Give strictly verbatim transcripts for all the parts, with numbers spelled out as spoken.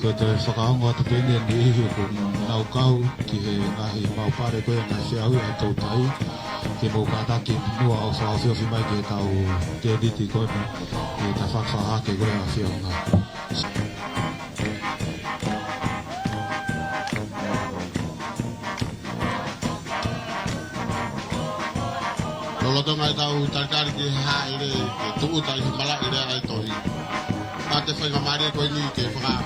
Ko e toe fakaongo atu pē ʻeni ʻa e niʻihi ʻoku nau kau ki he ngaahi maʻu pale ko ia, ngaahi feʻauhi ʻa e toutai, ke mou kātaki muʻa ʻo fakaofiofi mai ki he tau tēniti ko eni, ke ta fakafahake ko ia ʻa e feʻauhi. Lolotonga ʻetau talitali ki he hāʻele ke tūʻuta ʻi he malaʻe lea ʻa e tohi, pea te faingamālie ko eni ke fakamālō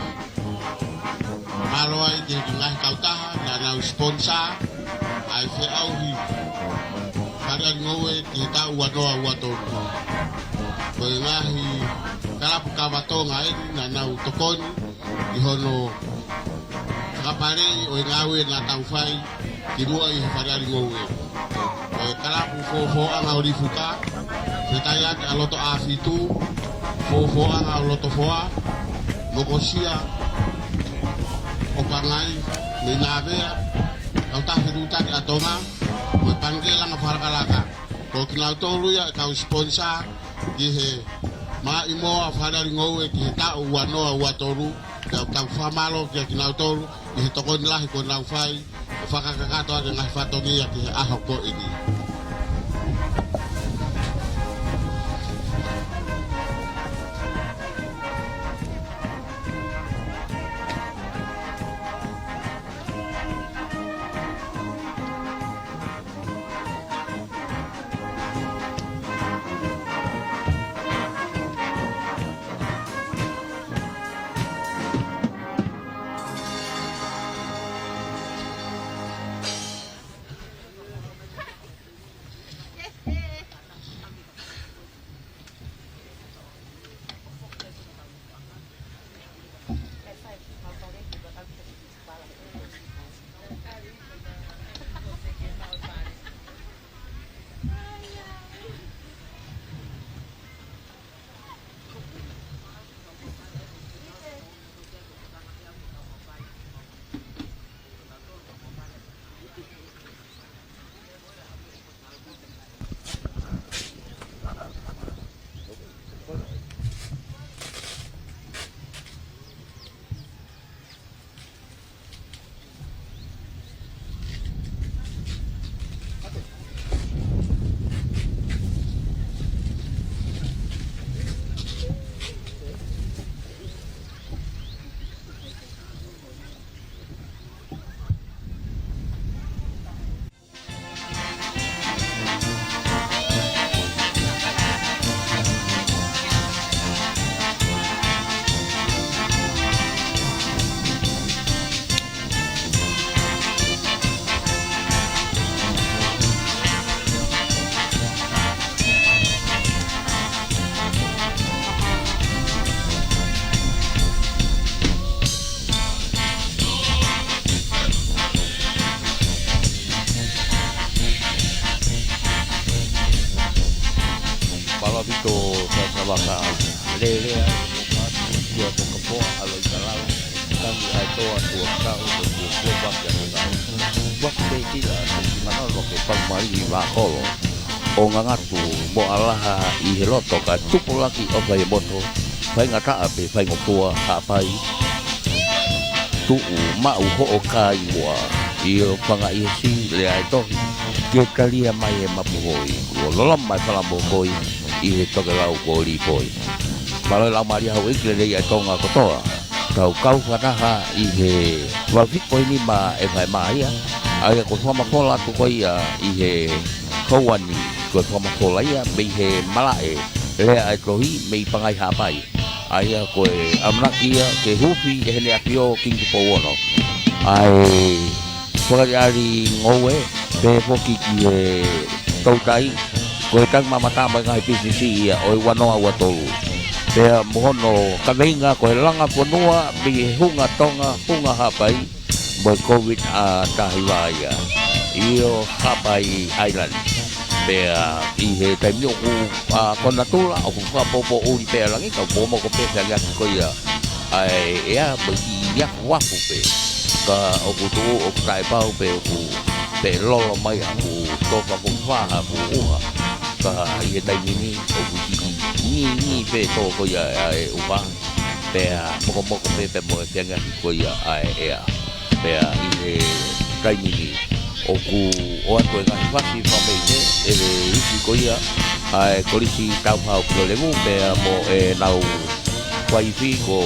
ai ki he ngaahi kautaha naʻa nau sponsor ʻa e feʻauhi Fale ʻa Lingoue ki he taʻu ua noa ua tolu. Ko e ngaahi kalapu kava Tonga eni naʻa nau tokoni ʻi hono fakapaleʻi ʻo e ngāue naʻa tau fai kimuʻa ʻi he Fale ʻa Lingoue. Ko e kalapu Fofoʻanga ʻo Lifuka, Fetaiaki ʻa Lotoʻāfitu, Fofoʻanga ʻo Lotofoa, Mokosia ʻo Pangai, mei Navea, Kautaha Fetuʻutaki ʻa Tonga, mo e Pangikē Langa Fakalakalaka. Ko kinautolu ia ʻa e kau sponsor ki he malaʻe moa Fale ʻa Lingoue ki he taʻu ua noa ua tolu, pea ʻoku tau fakamālō kia kinautolu ʻi he tokoni lahi kuo nau fai ʻo fakakakato ʻaki e ngaahi fatongia ki he ʻaho ko eni. Palavito Sasavaka, Lelea, Ia Tokapoa, Aloika Lau, Tangi Aitoa, Tuakau, Tuakau, Tuakau, Tuakau, Tuakau, Tuakau, Tuakau, Tuakau, Tuakau, Tuakau, ʻo ngangatu mo ʻalaha ʻi he loto kae tupulaki ʻofa ʻi he moto, faingataʻa pe faingofua Haʻapai. Tuʻu maʻu hoʻo kai muʻa ʻi ho fanga ʻi he si lea e tohi, ke talia mai e mapuhoi, kuo loloma e fala mokoi ʻi he tokelau ko Lipoi. Mālō e laumālie houʻeiki lelei ʻa e Tonga kotoa. Tau kau fakataha ʻi he valu fitu poini nima e fai mā ia, ʻa ia ko e fakamafola atu ko ia ʻi he houa ni, ko e fakamafola ia mei he malaʻe lea ʻa e tohi mei Pangai Haʻapai. ʻA ia ko e ʻamanaki ia ke huufi ʻe Heʻene ʻAfio Kingi Tupou Ono ʻa e Fale ʻa Lingoue, pehē foki ki he toutai, ko e tangi mamata mo e ngaahi pisisi ia ʻo e ua noa ua tolu. Pea mo hono kaveinga ko e langa fonua mei he hunga Tonga, hunga Haʻapai, mo e Covid ʻa taha hiva ia. ʻIo, Haʻapai Island. Pea ʻi he taimi ʻoku, ʻa, konatula, ʻoku fakapoʻuli pē ʻa langi, ka ʻoku momoko pē ʻa e liʻaki ko ia ʻa e ʻea, mo e kiʻi liʻaki wafu pē. Ka ʻoku tuʻu, ʻoku taʻepau pē, ʻoku pē lolo mai ʻa e tofa ko fā ʻa e ʻuha. Ka ʻi he taimi ni, ʻoku kiʻi ngi, ngi pē tō ko ia ʻa e ʻuha. pea mokomoko pē pea mo e feangahi ko ia ʻa e ʻea. Pea ʻi he taimi ni ʻoku ʻoatu e ngaahi fasi fakameʻite ʻe he isi ko ia ʻa e Kolisi Taufao Pilolevu pea mo ʻenau uaifi ko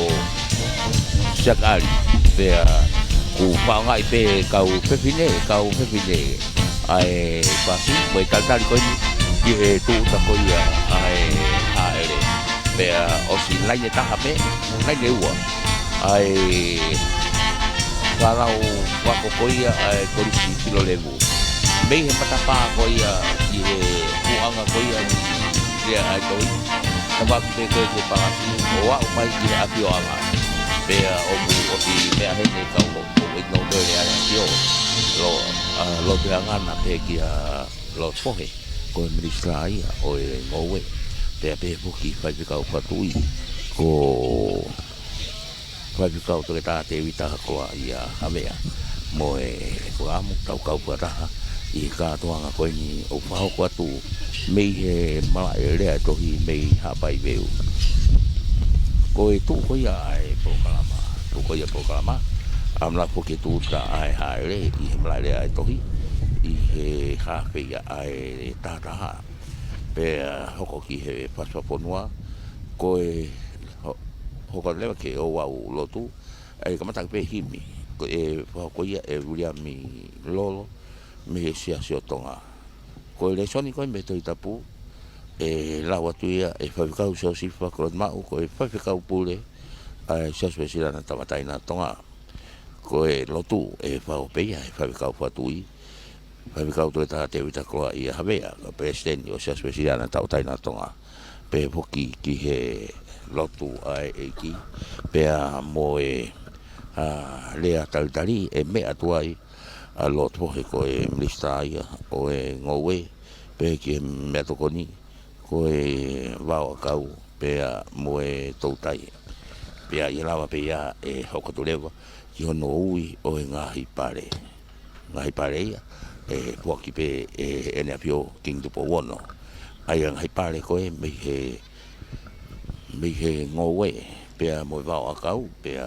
Siakaʻali. Pea ʻoku fakaʻaongaʻi pē kau fefine, kau fefine ʻa e fasi mo e talitali ko eni ki he tūʻuta ko ia ʻa e hāʻele. Pea ʻosi laine taha pē, laine ua ʻa e fānau ako ko ia ʻa e Kolisi Pilolevu. Mei he matapā ko ia ʻi he puʻanga ko ia ʻi he lea ʻa e tohi. Tafaʻaki pē ko e ke palasi ʻo aʻu mai ki he ʻafioʻanga. Pea ʻoku ʻosi meʻa heni kau ʻo ʻo ʻi nō pele ʻa e ʻafio. Lo, ʻa, Lotuheangana pē kia Lotofohe. Ko e minisitā ia ʻo e ngoue. Pea pehē foki Faifekau Fatuʻi. Ko Faifekau Toketā Tēvita Koloaʻia Havea mo e Fakaʻamu tau kau fakataha ʻi he kātoanga ko eni ʻoku fakahoko atu mei he malaʻe lea tohi mei Haʻapai Veu. Ko e tuʻu ko ia ʻa e polokalama, tuʻu ko ia polokalama, ʻamanaki foki ke tūʻuta ʻa e hāʻele ʻi he malaʻe lea tohi ʻi he haafe ia ʻa e tahataha. Pea hoko ki he fasi fakafonua, ko e ho-, hoko leva ke ʻoua ʻe lotu, ʻa e kamata pē himi, ko e fakahoko ia ʻe Viliami Lolo, mei he Siasi ʻo Tonga. Ko e lēsoni ko e mei he Tohi Tapu, ʻe lau atu ia ʻe Faifekau Siosifa Kolotumaʻu, ko e Faifekau Pule ʻa e Siasi Uēsiliana Tauʻatāina ʻo Tonga. Ko e lotu ʻe fakahoko pē ia ʻe Faifekau Fatuʻi, Faifekau Toketā Tēvita Koloaʻia Havea, ko e Palesiteni ʻo e Siasi Uēsiliana Tauʻatāina ʻo Tonga. Pehē foki ki he lotu ʻa e ʻEiki, pea mo e, ʻa, lea talitali ʻe meʻa atu ai ʻa Lotofohe ko e minisitā ia ʻo e ngoue, pehē ki he meʻatokoni, ko e vaoʻakau, pea mo e toutai. Pea ʻe lava pē ia ʻe hoko atu leva ki hono ui ʻo e ngaahi pale. Ngaahi pale ia, ʻe foaki pē ʻe heʻene ʻAfio Kingi Tupou Ono. ʻA ia ngaahi pale ko e mei he, mei he ngoue, pea mo e vaoʻakau, pea,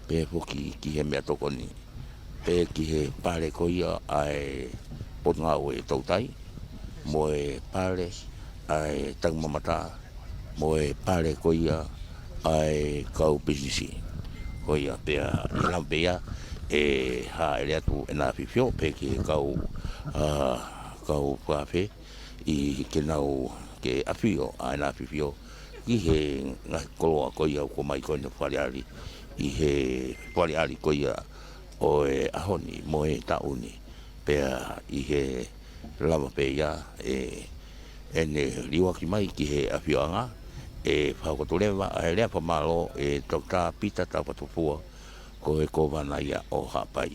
pea foki ki he meʻatokoni. Pea ki he pale ko ia ʻa e Potungāue Toutai, mo e pale ʻa e Tangimamata, mo e pale ko ia ʻa e kau pisinisi. Ko ia pea ʻe lava pē ia ʻe hāʻele atu ʻEna ʻAfifio, pea ki he kau, ʻa, kau fakaafe, ʻi ke nau ke ʻafio ʻa ʻEna ʻAfifio ki he ngaahi koloa ko ia ʻoku ʻomai ko eni ʻo faleʻali ʻi he faleʻali ko ia ʻo e ʻaho ni mo e taʻu ni. Pea ʻi he lava pē ia ʻe, ʻene liuaki mai ki he ʻafioʻanga, ʻe fakahoko atu leva ʻa e lea fakamālō ʻe Toketā Pita Tafatofua, ko e Kōvana ia ʻo Haʻapai.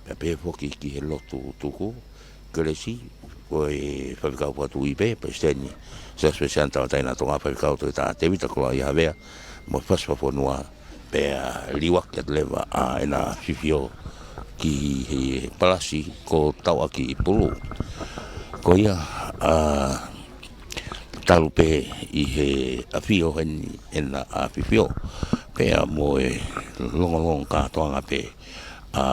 Pea pehē foki ki he lotu tuku kelesi, ko e Faifekau Fatuʻi pē, Palesiteni Siasi Uēsiliana Tauʻatāina ʻo Tonga, Faifekau Toketā Tēvita Koloaʻia Havea, mo e fasi fakafonua, pea liuaki atu leva ʻa ʻEna ʻAfifio ki he palasi ko Tauʻaki Pulu. Ko ia, ʻa, talu pē ʻi he ʻafio heni ʻEna ʻAfifio, pea mo e longolongo kātoanga pē, ʻa,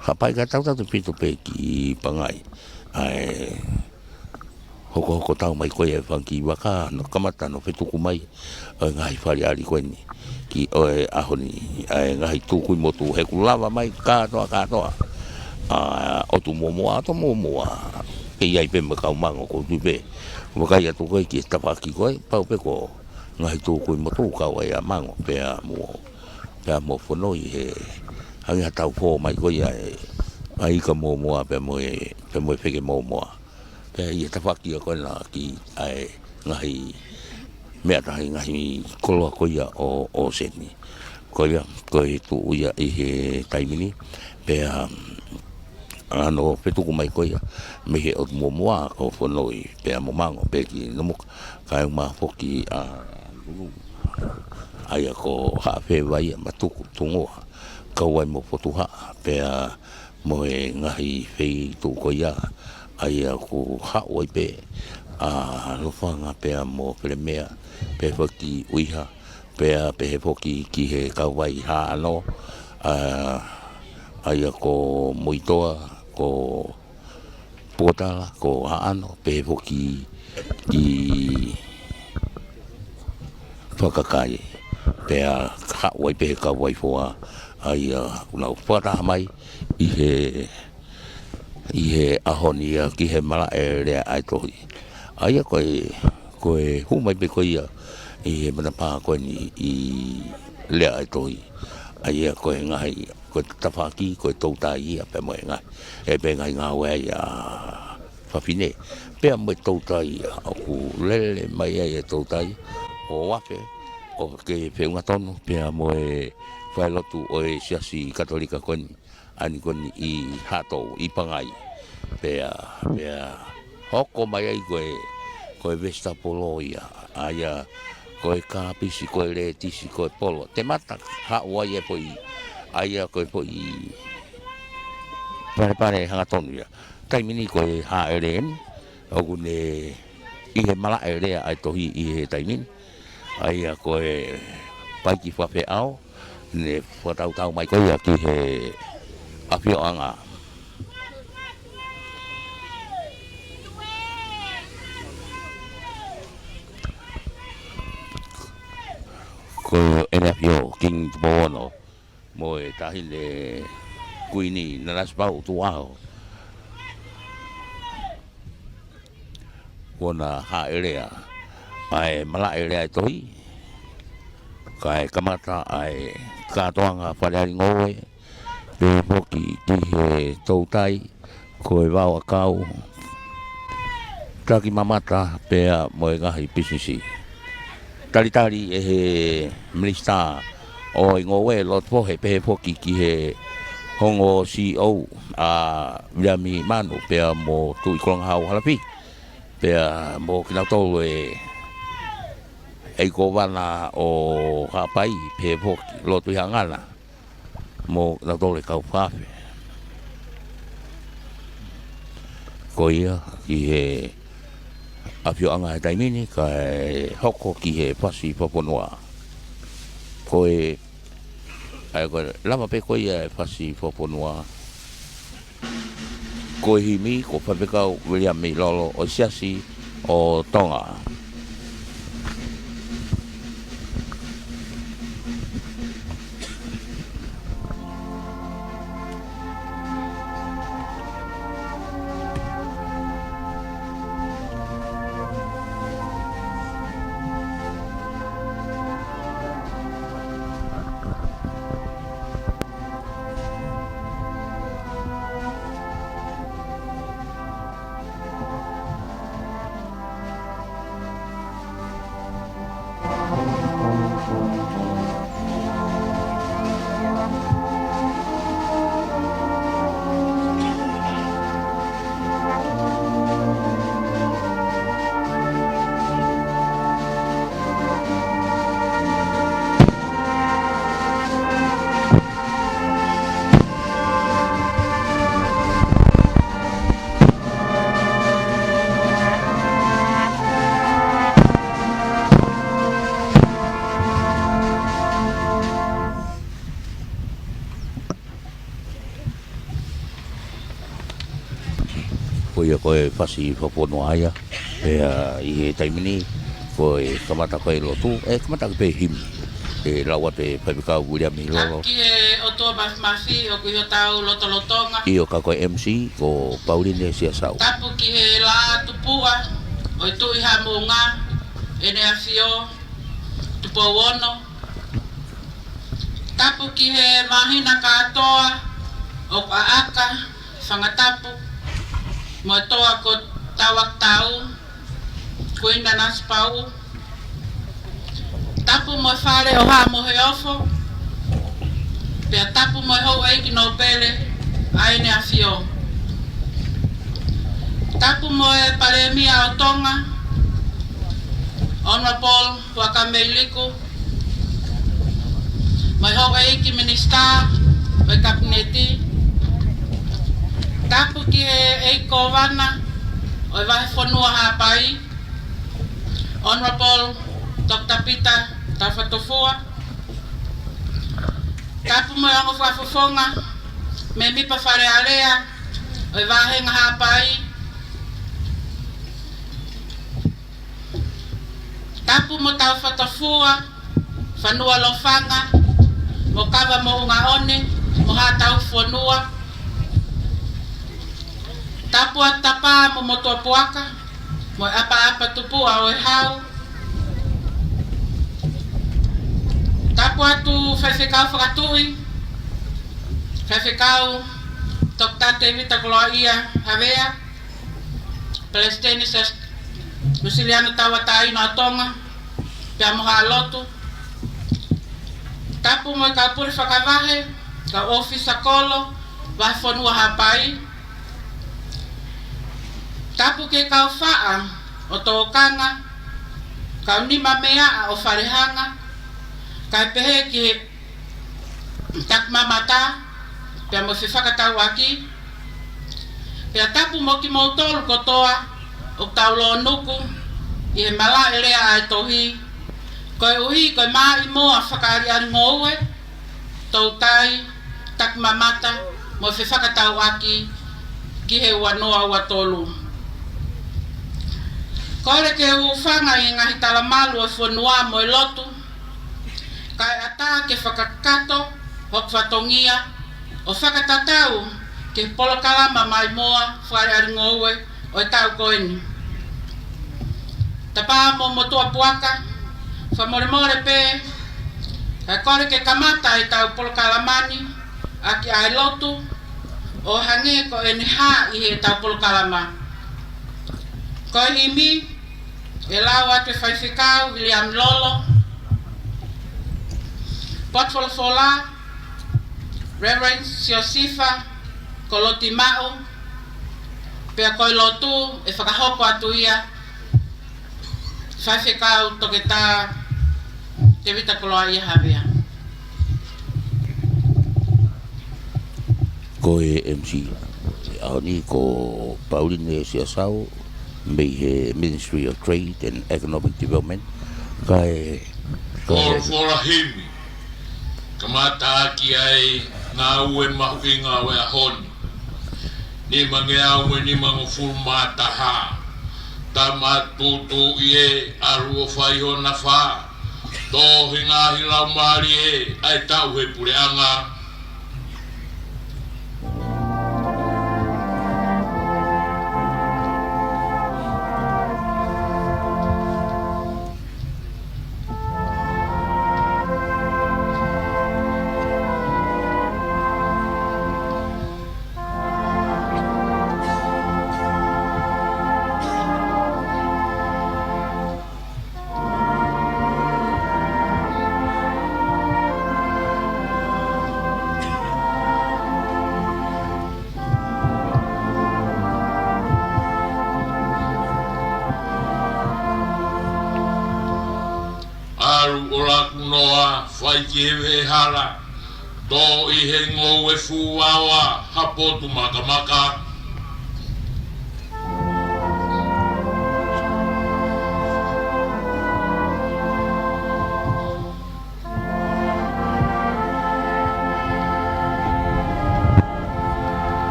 Haʻapai kae tautautefito pē ki Pangai. ʻA e hokohoko tau mai ko ia e fanga kiʻi vaka, hono kamata hono fetuku mai ʻo e ngaahi faleʻali ko eni ki ʻo e ʻaho ni, ʻa e ngaahi tūkuimotu he kuo lava mai kātoa, kātoa. ʻA, ʻOtu Muʻomuʻa, ʻOtu Muʻomuʻa. Kei ʻi ai pē mo e kau Mango, ʻoku ou tui pē. Vakai atu ko ē ki he tafaʻaki ko ē, pau pē ko e ngaahi tūkuimotu kau ai ʻa Mango, pea mo, pea mo Fonoi he hangē ha taufō mai ko ia ʻa e, ʻa e ika Muʻomuʻa pea mo e, pea mo e feke Muʻomuʻa. Pea ʻi he tafaʻaki ko ena ki ai ngaahi meʻa tahi, ngaahi koloa ko ia ʻo, ʻo ʻōseni. Ko ia, ko e tuʻu ia ʻi he taimi ni, pea, ʻa, hono fetuku mai ko ia mei he ʻOtu Muʻomuʻa ko Fonoi, pea mo Mango, pea ki Nomuka, kae ʻumaʻā foki ʻa Lulu. ʻA ia ko Haʻafeva ia, Matuku, Tuʻunga, kau ai mo Fotuhaʻa, pea mo e ngaahi feituʻu ko ia, ʻa ia ʻoku haʻu ai pē ʻa Lofanga pea mo Felemea, pehē foki ʻUiha, pea pehē foki ki he kauvai Haʻano, ʻa, ʻa ia ko Muitoa, ko Potala, ko Haʻano, pehē foki ki Fakakai, pea haʻu ai pē he kauvai Foa, ʻa ia ʻoku nau fakataha mai ʻi he, ʻi he ʻaho ni ia ki he malaʻe lea ʻa e tohi. ʻA ia ko e, ko e hū mai pē ko ia ʻi he matapā ko eni ʻi lea ʻa e tohi. ʻA ia ko e ngaahi, ko e tafaʻaki, ko e toutai ia, pea mo e ngaahi, ʻe pē ngaahi ngāue ia fafine. Pea mo e toutai ia, ʻoku lele mai ai e toutai ʻo afe, ʻo ke feʻunga tonu, pea mo e failotu ʻo e Siasi Katolika ko eni, ʻa eni ko eni ʻi Haʻatou, ʻi Pangai. Pea, pea hoko mai ai ko e, ko e vesitapolo ia, ʻa ia ko e kāpisi, ko e lētisi, ko e polo. Temata haʻu ai e foʻi, ʻa ia ko e foʻi palepale hangatonu ia. Taimi ni ko e hāʻele eni, ʻoku ne ʻi he malaʻe lea ʻa e tohi ʻi he taimi ni. ʻA ia ko e paiki fakafeʻao, ne fakatautau mai ko ia ki he ʻafioʻanga. Ko ʻEne ʻAfio Kingi Tupou Ono mo e Taʻahine Kuini Nanasipauʻu Tuʻuʻaho, kuo na hāʻele ʻa e malaʻe lea ʻa e tohi, kae kamata ʻa e kātoanga faleʻalingoue, pehē foki ki he toutai, ko e vao ʻakau, taki mamata pea mo e ngaahi pisinisi. Talitali ʻe he Minisitā ʻo e Ngoue, Lord Fohe, pehē foki ki he ongo C E O, ʻa Viliami Manu, pea mo Tuʻi Kolongahau Halafi, pea mo kinautolu e, ʻEiki Kōvana ʻo Haʻapai, pehē foki Lord Tuʻihaʻangana, mo kinautolu e kau fakaafe. Ko ia ki he ʻafioʻanga he taimi ni, kae hoko ki he fasi fakafonua. Ko e, ʻa ia ko e lava pē ko ia e fasi fakafonua, ko e himi ko Faifekau Viliami Lolo ʻo e Siasi ʻo Tonga. Ko ia ko e fasi fakafonua ia. Pea ʻi he taimi ni, ko e kamata ko e lotu, ʻe kamata pē himi. ʻE lau atu e Faifekau Viliami Lolo. Tapu ki he ʻOtua Mafimafi ʻoku ʻi hotau lotolotonga. ʻIo, ka ko e M C ko Pauline Siasau. Tapu ki he Lātupuʻa ʻo e Tuʻi Haʻamoʻunga, ʻEne ʻAfio Tupou Ono. Tapu ki he māhina kātoa ʻoku ʻaʻaka, Fangatapu, mo e toa ko Tauakatau, Kuini Nanasipauʻu. Tapu mo e Fale ʻo Haʻa Moheofo, pea tapu mo e Houʻeiki Nōpele ʻa ʻEne ʻAfio. Tapu mo e Palēmia ʻo Tonga, Honourable Huʻakavameiliku, mo e Houʻeiki Minisitā ʻo e Kapineti. Tapu ki he ʻEiki Kōvana ʻo e Vahefonua Haʻapai, Honourable Doctor Peter Taufatofua. Tapu mo e ongo fakafofonga, mēmipa Fale Alea ʻo e Vāhenga Haʻapai. Tapu mo Taufatofua, Fanua Lofanga, mo Kava mo Ungaone, mo Haʻa Taufonua. Tapu atu Tapa mo Motuʻapuaka, mo e ʻapaʻapa Tupuʻa ʻo e Hau. Tapu atu Faifekau Fakatuʻi, Faifekau Doctor Tevita Koloaʻia Havea, Palesiteni Siasi Uēsiliana Tauʻatāina ʻo Tonga, pea mo Haʻa Lotu. Tapu mo e kau pule fakavahe, kau ʻōfisa kolo, Vahefonua Haʻapai. Tapu ki he kau faʻa ʻo Tokanga, kau nima meaʻa ʻo Falehanga, kae pehē ki he Takimamata, pea mo e fefakatauʻaki. Pea tapu mo kimoutolu kotoa ʻoku tau lōnuku ʻi he malaʻe lea ʻa e tohi, koeʻuhi ko e maʻimoa fakaʻaliʻali ngoue, toutai, takimamata, mo e fefakatauʻaki ki he ua noa ua tolu. Kole ke hūfanga ʻi he ngaahi talamalu ʻo e fonua mo e lotu, kae ʻatā ke fakakakato hoku fatongia ʻo fakatatau ki he polokalama maʻimoa fakaʻaliʻali ngoue ʻo e taʻu ko eni. Tapa mo Motuʻapuaka, fakamolemole pē, kae kole ke kamata ʻetau polokalama ni ʻaki ʻa e lotu, ʻo hangē ko ʻene hā ʻi heʻetau polokalama. Ko e himi, ʻe lau atu ʻe Faifekau Viliami Lolo. Potu folofola, Reverend Siosifa Kolotimaʻu, pea ko e lotu ʻe fakahoko atu ia ʻe Faifekau Toketā Tevita Koloaʻia Havea. Ko e M C ʻo e ʻaho ni ko Pauline Siasau mei he Ministry of Trade and Economic Development. Kae, kae. Folofola himi, kamataʻaki ʻa e ngāue mahuʻinga ʻo e ʻaho ni. Nimangeau mo e nimangofulu mā taha. Tama Tuʻituʻi ē, ʻalu ʻo fai ho nafa. Tō he ngaahi laumālie ʻa e taʻu he puleʻanga. ʻAlu ʻo laku noa, fai ki he veʻehala, tō ʻi he ngoue fuaoa ha potu makamaka.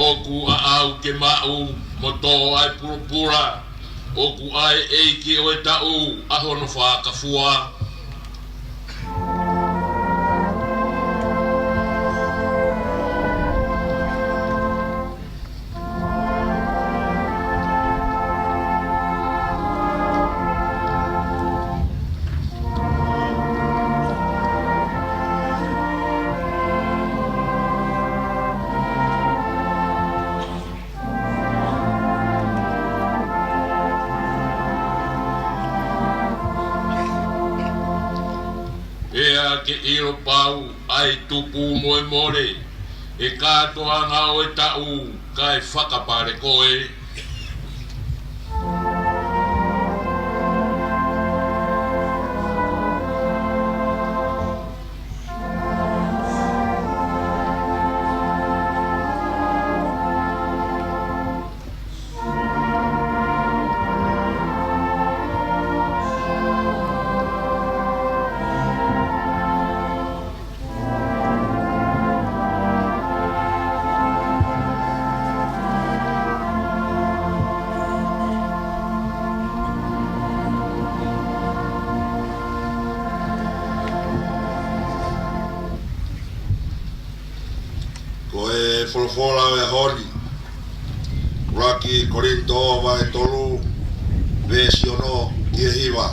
ʻOku ʻaʻau ke maʻu mo tō ʻa e pulupula, ʻoku ʻa e ʻeiki ʻo e taʻu ʻa hono fakafua. Pea ke ʻilo pau ʻa e tupu mo e mole, ʻe kātoanga ʻo e taʻu kae fakapale koe. Folofola ʻo e ʻaho ni, ʻuluaki Kolinitō vahe tolu, veesi ono ki he hiva.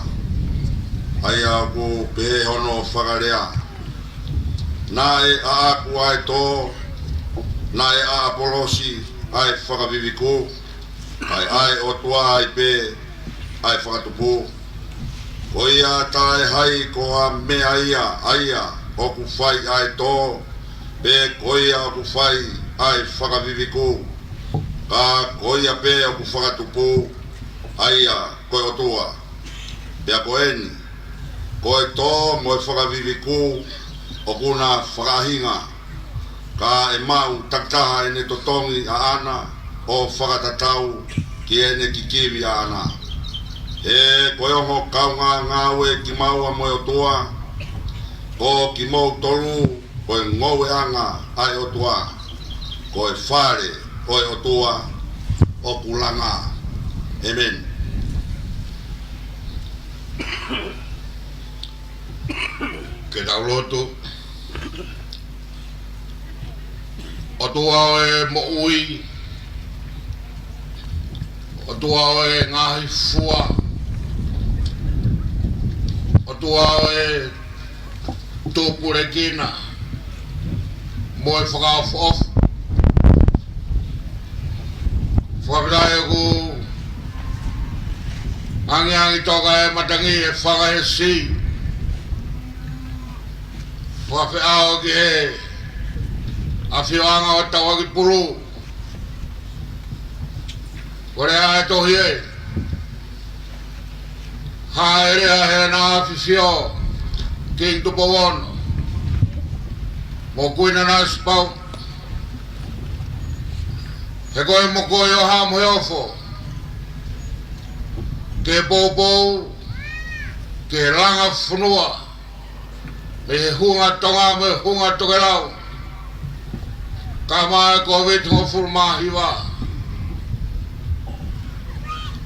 ʻA ia ʻoku pehē hono fakalea: Naʻe ʻaʻaku ʻa e tō, naʻe ʻa ʻApolosi ʻa e fakavivikū, kae ʻa e ʻOtua ai pē ʻa e fakatupu. Ko ia taʻe hai ko ha meʻa ia ʻa ia ʻoku fai ʻa e tō, pe ko ia ʻoku fai ʻa e fakavivikū, ka ko ia pē ʻoku fakatupu, ʻa ia ko e ʻOtua. Pea ko eni, ko e tō mo e fakavivikū ʻoku na fakaʻahinga, ka ʻe maʻu takitaha ʻene totongi ʻaʻana ʻo fakatatau ki heʻene kikivi ʻaʻana. He ko e ongo kaungāngāue kimaua mo e ʻOtua, ko kimoutolu ko e ngoueʻanga ʻa e ʻOtua, ko e fale ʻo e ʻOtua ʻoku langa. ʻĒmeni. Ke tau lotu. ʻOtua ʻo e moʻui, ʻOtua ʻo e ngaahi fua, ʻOtua ʻo e tupulekina mo e fakaʻofoʻofa. Fakafetaʻi ʻoku angiangi toka e matangi ʻo e fakaʻesi, fakafeʻao ki he ʻafioʻanga ʻo Tauʻakipulu. Ko e lea ʻa e tohi ē: Hāʻele ʻa Heʻena ʻAfifio, Kingi Tupou Ono mo Kuini Nanasipauʻu, he ko e mokoʻi ʻo Haʻa Moheofo, ke poupou, ke langa fonua mei he hunga Tonga mo e hunga tokelau, kae ʻumaʻā e Kōviti hongofulu mā hiva.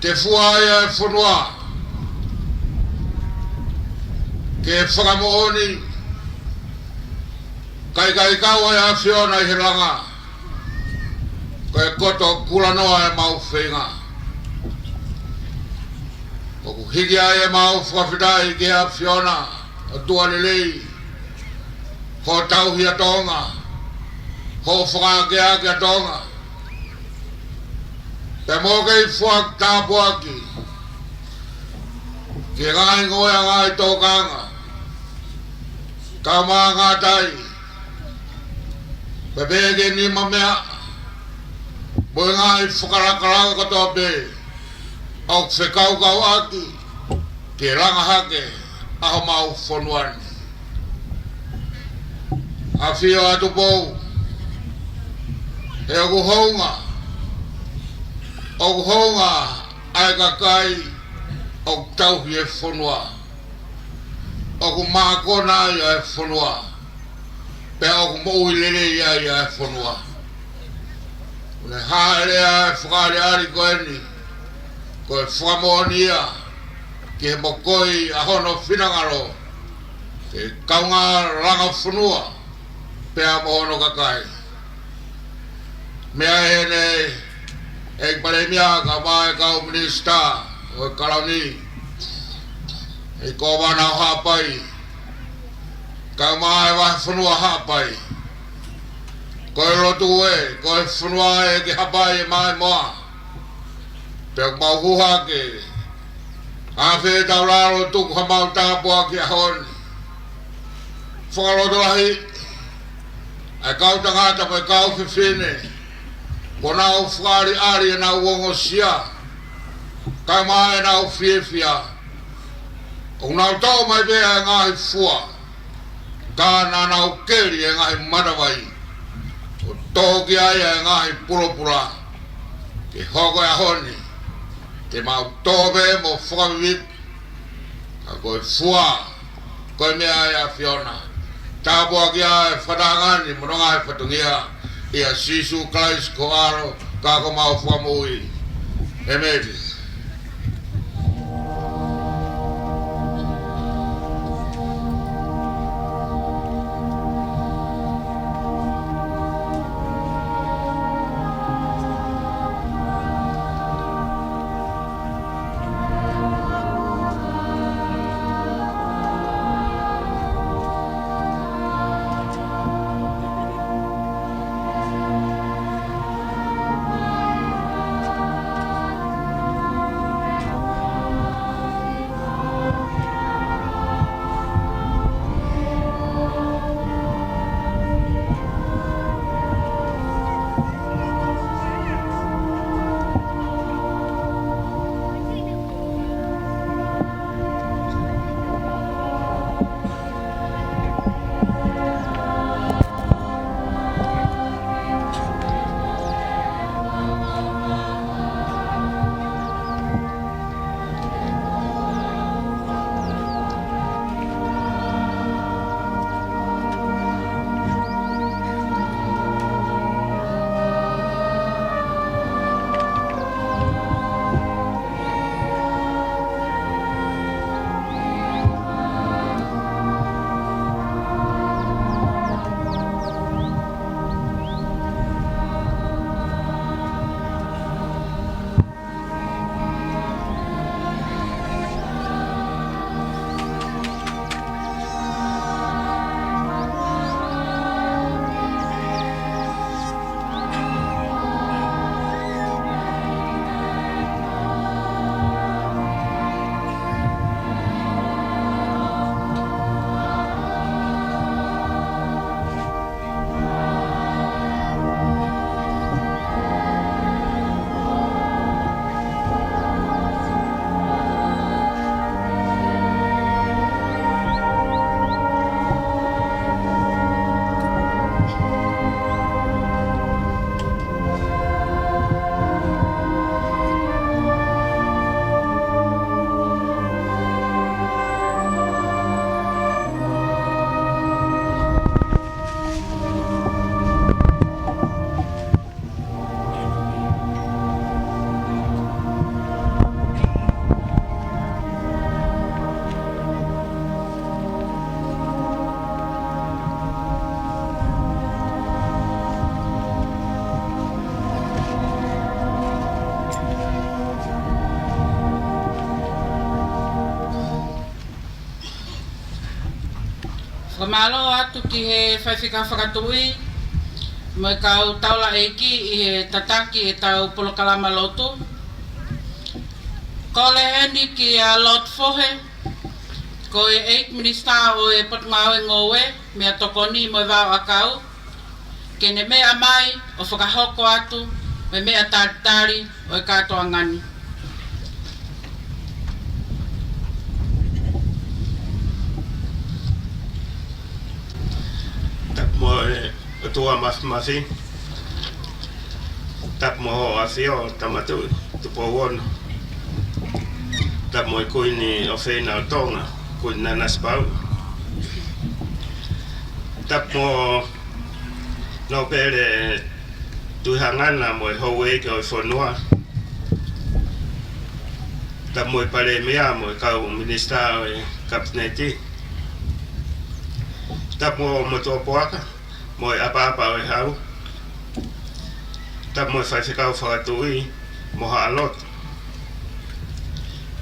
Ke fua ai ʻa e fonua ke fakamoʻoni, ka ʻikai kau ʻa e ʻAfiona ʻi he langa, ko e koto kulanoa ʻemau feinga. ʻOku hiki ai ʻemau fakafetaʻi ki he ʻAfiona, ʻOtua lelei, hoʻo tauhi ʻa Tonga, hoʻo fakaakeake ʻa Tonga, pea mo e kei foaki tāpuaki ki he ngaahi ngoueʻanga ʻi Tonga, kae ʻumaʻā e ngaahi tai, pea pehē ki he nimameaʻa mo e ngaahi fakalakalaka kotoa pē ʻoku fekauʻaki ke langa hake ʻa homau fonua ni. ʻAfio ʻa Tupou, he ʻoku hounga, ʻoku hounga ʻa e kakai ʻoku tauhi e fonua, ʻoku mākona ai ʻa e fonua, pea ʻoku moʻui lelei ai ʻa e fonua. ʻOku ne hāʻele ʻa e fakaʻaliʻali ko eni, ko e fakamoʻoni ia ki he mokoʻi ʻa hono finangalo ke kaungā langa fonua pea mo hono kakai. Meʻa ʻeni, ʻEiki Palēmia, kae ʻumaʻā e kau minisitā ʻo e Kalauni, ʻEiki Kōvana ʻo Haʻapai, kae ʻumaʻā e Vahefonua Haʻapai. Ko e lotu ē, ko e fonua ē ki Haʻapai ʻe Maimoa. Pea ʻoku mau hū hake, ʻa fē taulalo tuku hamau tāpuaki ʻaho ni. Fakalotolahi ʻa e kau tangata mo e kau fefine, kuo nau fakaʻaliʻali ʻenau ongosia, kae ʻumaʻā ʻenau fiefia. ʻOku nau toʻo mai pē ʻa e ngaahi fua, ka naʻa nau keli e ngaahi matavai ʻo toʻo ki ai ʻa e ngaahi pulopula, ke hoko e ʻaho ni te mau toʻo pē mo fakavivili. Ka ko e fua, ko e meʻa ʻa e ʻAfiona. Tāpuakiʻi ʻa e fakatahaʻanga ni mo hono ngaahi fatongia, ʻia Sīsū Kalaisi ko ho ʻAlo ka ko homau Fakamoʻui. ʻĒmeni. Mālō atu ki he faifekau fakatuʻi mo e kau taulaʻeiki ʻi he tataki ʻetau polokalama lotu. Kole heni kia Lord Fohe, ko e ʻEiki Minisitā ʻo e Potungāue Ngoue, Meʻatokoni mo e Vaoʻakau, ke ne meʻa mai ʻo fakahoko atu mo e meʻa talitali ʻo e kātoanga ni. Tapu mo e ʻOtua Mafimafi. Tapu mo Hoʻo ʻAfio Tama Tuʻi Tupou Ono. Tapu mo e Kuini ʻofeina ʻo Tonga, Kuini Nanasipauʻu. Tapu mo Nōpele Tuʻihangana mo e houʻeiki ʻo e fonua. Tapu mo e Palēmia mo e kau Minisitā ʻo e Kapineti. Tapu mo Motuʻapuaka mo e ʻApaʻapa ʻo e Hau. Tapu mo e faifekau fakatuʻi mo haʻa lotu.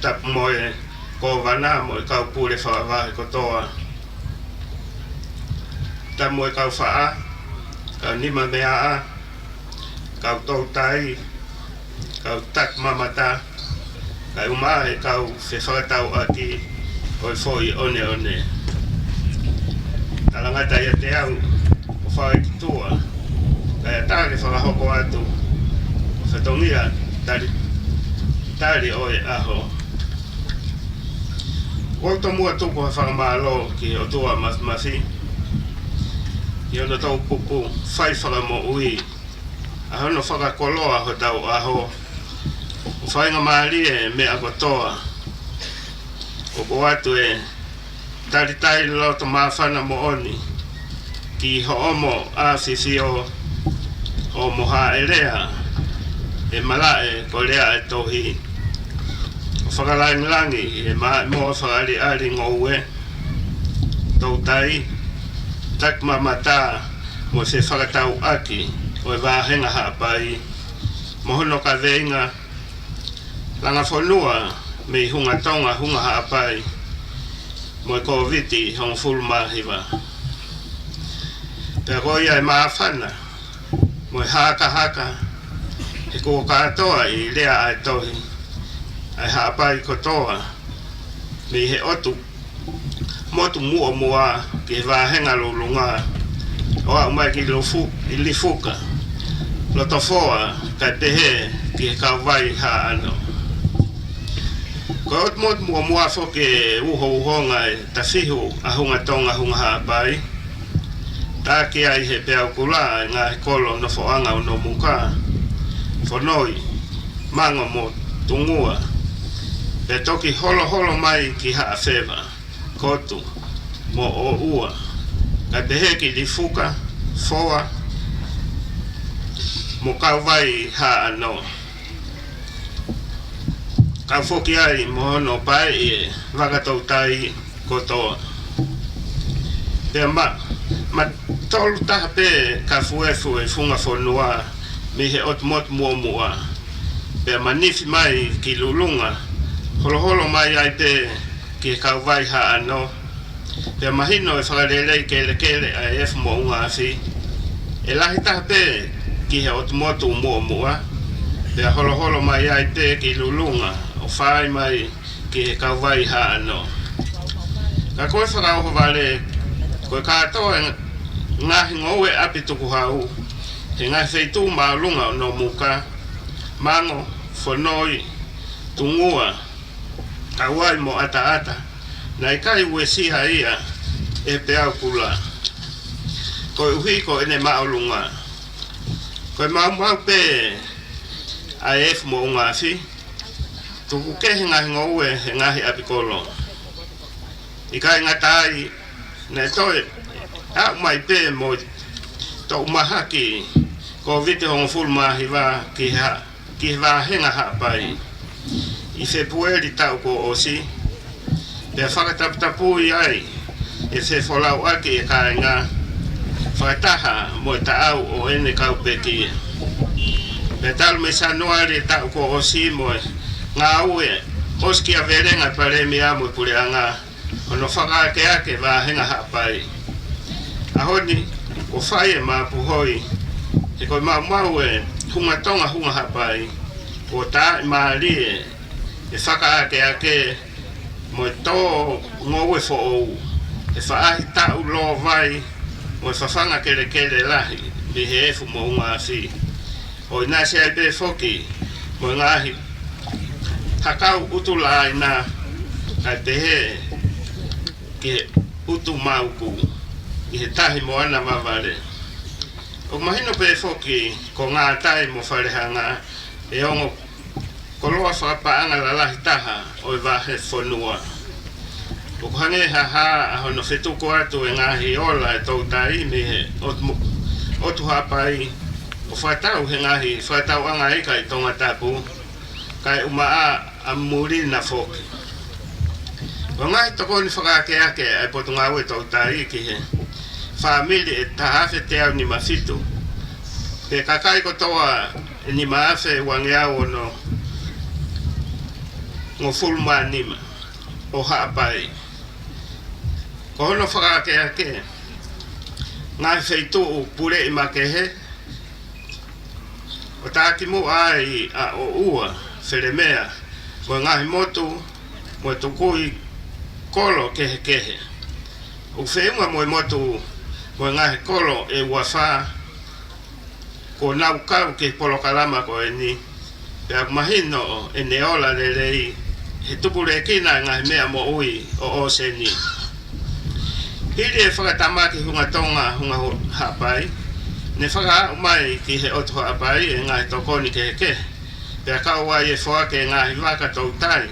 Tapu mo e Kōvana mo e kau pule fakavahe kotoa. Tapu mo e kau faʻa, kau nimameaʻa, kau toutai, kau takimamata, kae ʻumaʻā e kau fefakatauʻaki ʻo e foʻi ʻoneʻone. Talangata ʻiate au ʻo fai ki tuʻa, kae ʻatā ke fakahoko atu ʻo fatongia tali, tali ʻo e ʻaho. ʻOku ou tomuʻa tuku ha fakamālō ki he ʻOtua Mafimafi ʻi hono toʻukupu fai fakamoʻui ʻa hono fakakoloa hotau ʻaho, ʻo faingamālie e meʻa kotoa. ʻOku ʻoatu e talitali loto māfana moʻoni ki hoʻomo ʻafifio, hoʻomo hāʻelea, ʻe malaʻe ko e lea ʻa e tohi, ʻo fakalāngilangi e maʻimoa fakaʻaliʻali ngoue, toutai, takimamata, mo e fefakatauʻaki ʻo e vāhenga Haʻapai, mo hono kaveinga, Langa Fonua mei Hunga Tonga Hunga Haʻapai mo e Kōviti hongofulu mā hiva. Pea ko ia e māfana mo e hakahaka, he kuo kātoa ʻi he lea ʻa e tohi ʻa e Haʻapai kotoa, mei he ʻotu motu muʻomuʻa ki he vāhenga lulunga, ʻo aʻu mai ki Lufu-, ʻi Lifuka, Lotofoa, kae pehē ki he Kauvai Haʻano. Ko e ʻotu motu muʻomuʻa foki e uhouhonga e tafihu ʻa Hunga Tonga Hunga Haʻapai, taki ai he peau kula e ngaahi kolo nofoʻanga ʻo Nomuka, Fonoi, Mango mo Tungua, pea toki holoholo mai ki Haʻafeva, Kotu mo ʻOua, kae pehē ki Lifuka, Foa mo Kauvai Haʻano. Kau foki ai mo hono paeʻi e vaka toutai kotoa. Pea ma, ma tolu taha pē kafuefu e funga fonua mei he ʻotu motu muʻomuʻa. Pea ma nifi mai ki Lulunga, holoholo mai ai pē ki he Kauvai Haʻano. Pea mahino e fakalelei kelekele ʻa e efu moʻunga afi, ʻe lahi taha pē ki he ʻotu motu muʻomuʻa, pea holoholo mai ai pē ki Lulunga ʻo fai mai ki he Kauvai Haʻano. Ka ko e fakaʻohovale, ko e kātoa e ngaahi ngoue ʻapi tukuhau he ngaahi feituʻu māʻolunga ʻo Nomuka, Mango, Fonoi, Tungua, Kauvai mo ʻAtaʻata, naʻe ʻikai uesia ia ʻe he peau kula, koeʻuhi ko ʻene māʻolunga. Ko e maumau pē ʻa e efu moʻunga afi, tuku kehe ngaahi ngoue he ngaahi ʻapi kolo. ʻIkai ngata ai, naʻe toe aʻu mai pē mo e toʻu mahaki Kōviti hongofulu mā hiva ki ha, ki he vāhenga Haʻapai ʻi Fepueli taʻu kuo ʻosi, pea fakataputapui ai e fefolauʻaki e kāinga fakataha mo e taʻau ʻo ʻene kau pekia. Pea talu mei Sānuali taʻu kuo ʻosi mo e ngāue ʻosikiavelenga e Palēmia mo e Puleʻanga, hono fakaakeake vāhenga Haʻapai. ʻAho ni, kuo fai e mapuhoi, he ko e maumau e hunga Tonga, hunga Haʻapai, kuo taaʻi mālie e fakaakeake mo e tō ngoue foʻou, he faʻahi taʻu lōvai mo e fafanga kelekele lahi mei he efu mo e ʻunga afi. ʻO ʻinasi ai pē foki mo e ngaahi hakau ʻutu lāina, kae pehē ki he ʻutu mauku ʻi he tahi mo ana vavale. ʻOku mahino pē foki ko Ngātai mo Falehanga e ongo koloa fakapaʻanga lalahi taha ʻo e vahefonua. ʻOku hangē ha hā ʻa hono fetuku atu e ngaahi ola e toutai mei he ʻotu mo-, ʻotu Haʻapai, ʻo fakatau he ngaahi fakatauʻanga ika ʻi Tongatapu, kae ʻumaʻā ʻa Mulina foki. Ko e ngaahi tokoni fakaakeake ʻa e Potungāue Toutai ki he fāmili ʻe taha afe teau nima fitu, pe kakai kotoa ʻe nima afe uangeau ono ngofulu mā nima ʻo Haʻapai. Ko hono fakaakeake ngaahi feituʻu puleʻi makehe, ʻo takimuʻa ai ʻa ʻOʻua, Felemea, mo e ngaahi motu mo e tukui kolo kehekehe. ʻOku feʻunga mo e motu mo e ngaahi kolo ʻe ua fā kuo nau kau ki he polokalama ko eni, pea ʻoku mahino ʻene ola lelei he tupulekina e ngaahi meʻa moʻui ʻo ʻōseni. Hili e fakatamaki hunga Tonga, hunga Haʻapai, ne fakaaʻu mai ki he ʻotu Haʻapai e ngaahi tokoni kehekehe, pea kau ai e foaki e ngaahi vaka toutai,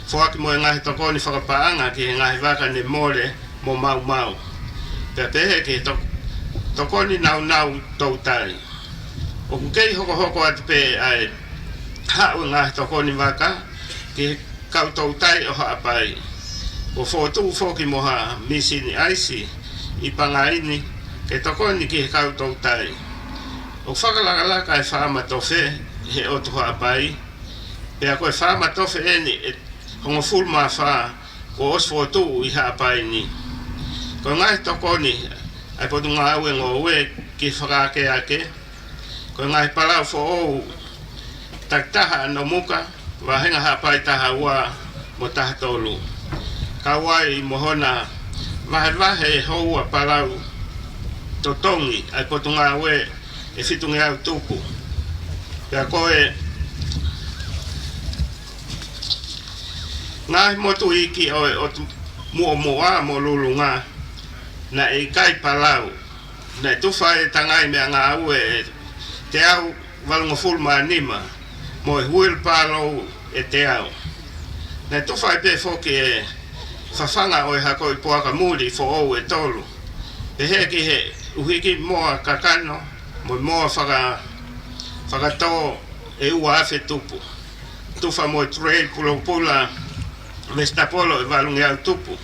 foaki mo e ngaahi tokoni fakapaʻanga ki he ngaahi vaka ne mole mo maumau, pea pehē ki he to-, tokoni naunau toutai. ʻOku kei hokohoko atu pē ʻa e haʻu e ngaahi tokoni vaka ki he kau toutai ʻo Haʻapai. Kuo fokotuʻu foki mo ha mīsini ʻaisi ʻi Pangaini ke tokoni ki he kau toutai. ʻOku fakalakalaka e faama tofe he ʻotu Haʻapai, pea ko e faama tofe eni ʻe hongofulu mā fā kuo ʻosi fokotuʻu ʻi Haʻapai ni. Ko e ngaahi tokoni ʻa e Potungāue Ngoue ki he fakaakeake, ko e ngaahi palau foʻou takitaha ʻa Nomuka, vāhenga Haʻapai taha ua mo taha tolu. Kau ai mo hona vahevahe e houa palau totongi ʻa e Potungāue ʻe fitungeau tupu. Pea ko e ngaahi motu iiki ʻo e ʻotu Muʻomuʻa mo Lulunga naʻe ʻikai palau. Naʻe tufa e tangai meʻangāue ʻe teau valungofulu mā nima mo e huilipalou ʻe teau. Naʻe tufa ai pē foki e fafanga ʻo e hako ʻi Puaka Muli foʻou ʻe tolu, pehē ki he ʻuhiki moa kakano mo e moa faka-, fakatō ʻe ua afe tupu. Tufa mo e tulei pulopula vesitapolo ʻe valungeau tupu,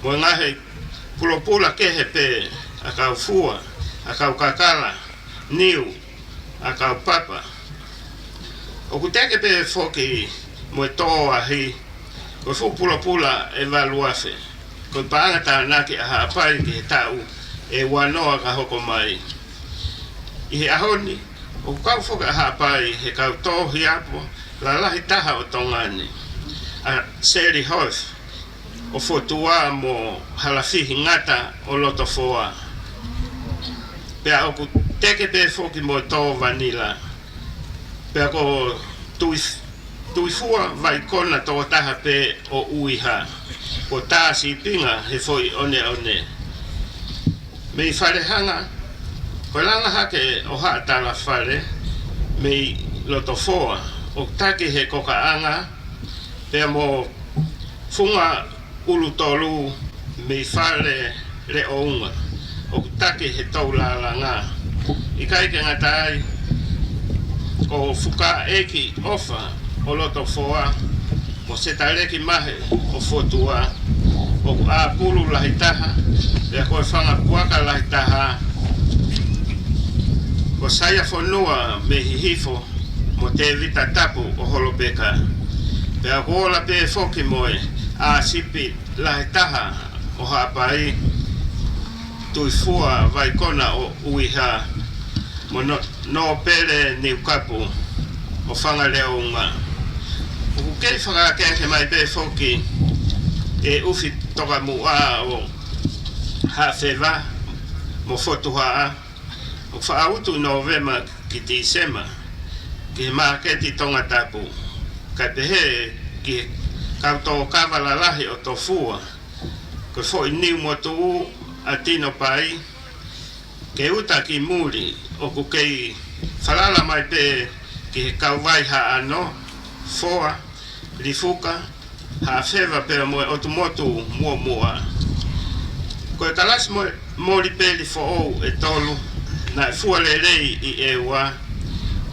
mo e ngaahi pulopula kehe pē, ʻakau fua, ʻakau kakala, niu, ʻakau papa. ʻOku teke pē foki mo e tō ahi, ko e fuʻu pulopula ʻe valu afe. Ko e paʻanga tānaki ʻa Haʻapai ki he taʻu ʻe ua noa ka hoko mai. ʻI he ʻaho ni, ʻoku kau foki ʻa Haʻapai he kau tō hiapo lalahi taha ʻo Tonga ni, ʻa Seli Hoth ʻo Fotua mo Halafihi Ngata ʻo Lotofoa. Pea ʻoku teke pē foki mo e tō vanila. Pea ko Tui-, Tuifua Vaikona tokotaha pē ʻo ʻUiha, ko e tā sīpinga he foʻi ʻoneʻone. Mei Falehanga, ko e langa hake ʻo Haʻa Talafale mei Lotofoa, ʻoku taki he kokaʻanga, pea mo Funga ʻUlutolu mei Fale Leʻounga, ʻoku taki he toulālanga. ʻIkai ke ngata ai, ko Fukaʻeiki ʻOfa ʻo Lotofoa mo Setaleki Mahe ʻo Fotua, ʻoku ʻāpulu lahi taha, pea ko e fanga puaka lahi taha, ko Saiafonua mei Hihifo mo Tēvita Tapu ʻo Holopeka. Pea ʻoku ola pē foki mo e ʻāsipi lahi taha ʻo Haʻapai, Tuifua, Vaikona ʻo ʻUiha, mo Nō-, Nōpele Niukapu ʻo Fangaleʻounga. ʻOku kei fakaakeake mai pē foki e ʻufi tokamuʻa ʻo Haʻafeva mo Fotuhaʻa, ʻoku faʻa utu ʻi Nōvema ki Tīsema, ki he māketi Tongatapu, kae pehē ki he kau tōkava lalahi ʻo Tofua, ko e foʻi niu motuʻu ʻa Tinopai, ke uta ki muli, ʻoku kei falala mai pē ki he kauvai Haʻano, Foa, Lifuka, Haʻafeva pea mo e ʻotu motu muʻomuʻa. Ko e kalasi mo-, moli peli foʻou ʻe tolu, naʻe fua lelei ʻi ʻEua,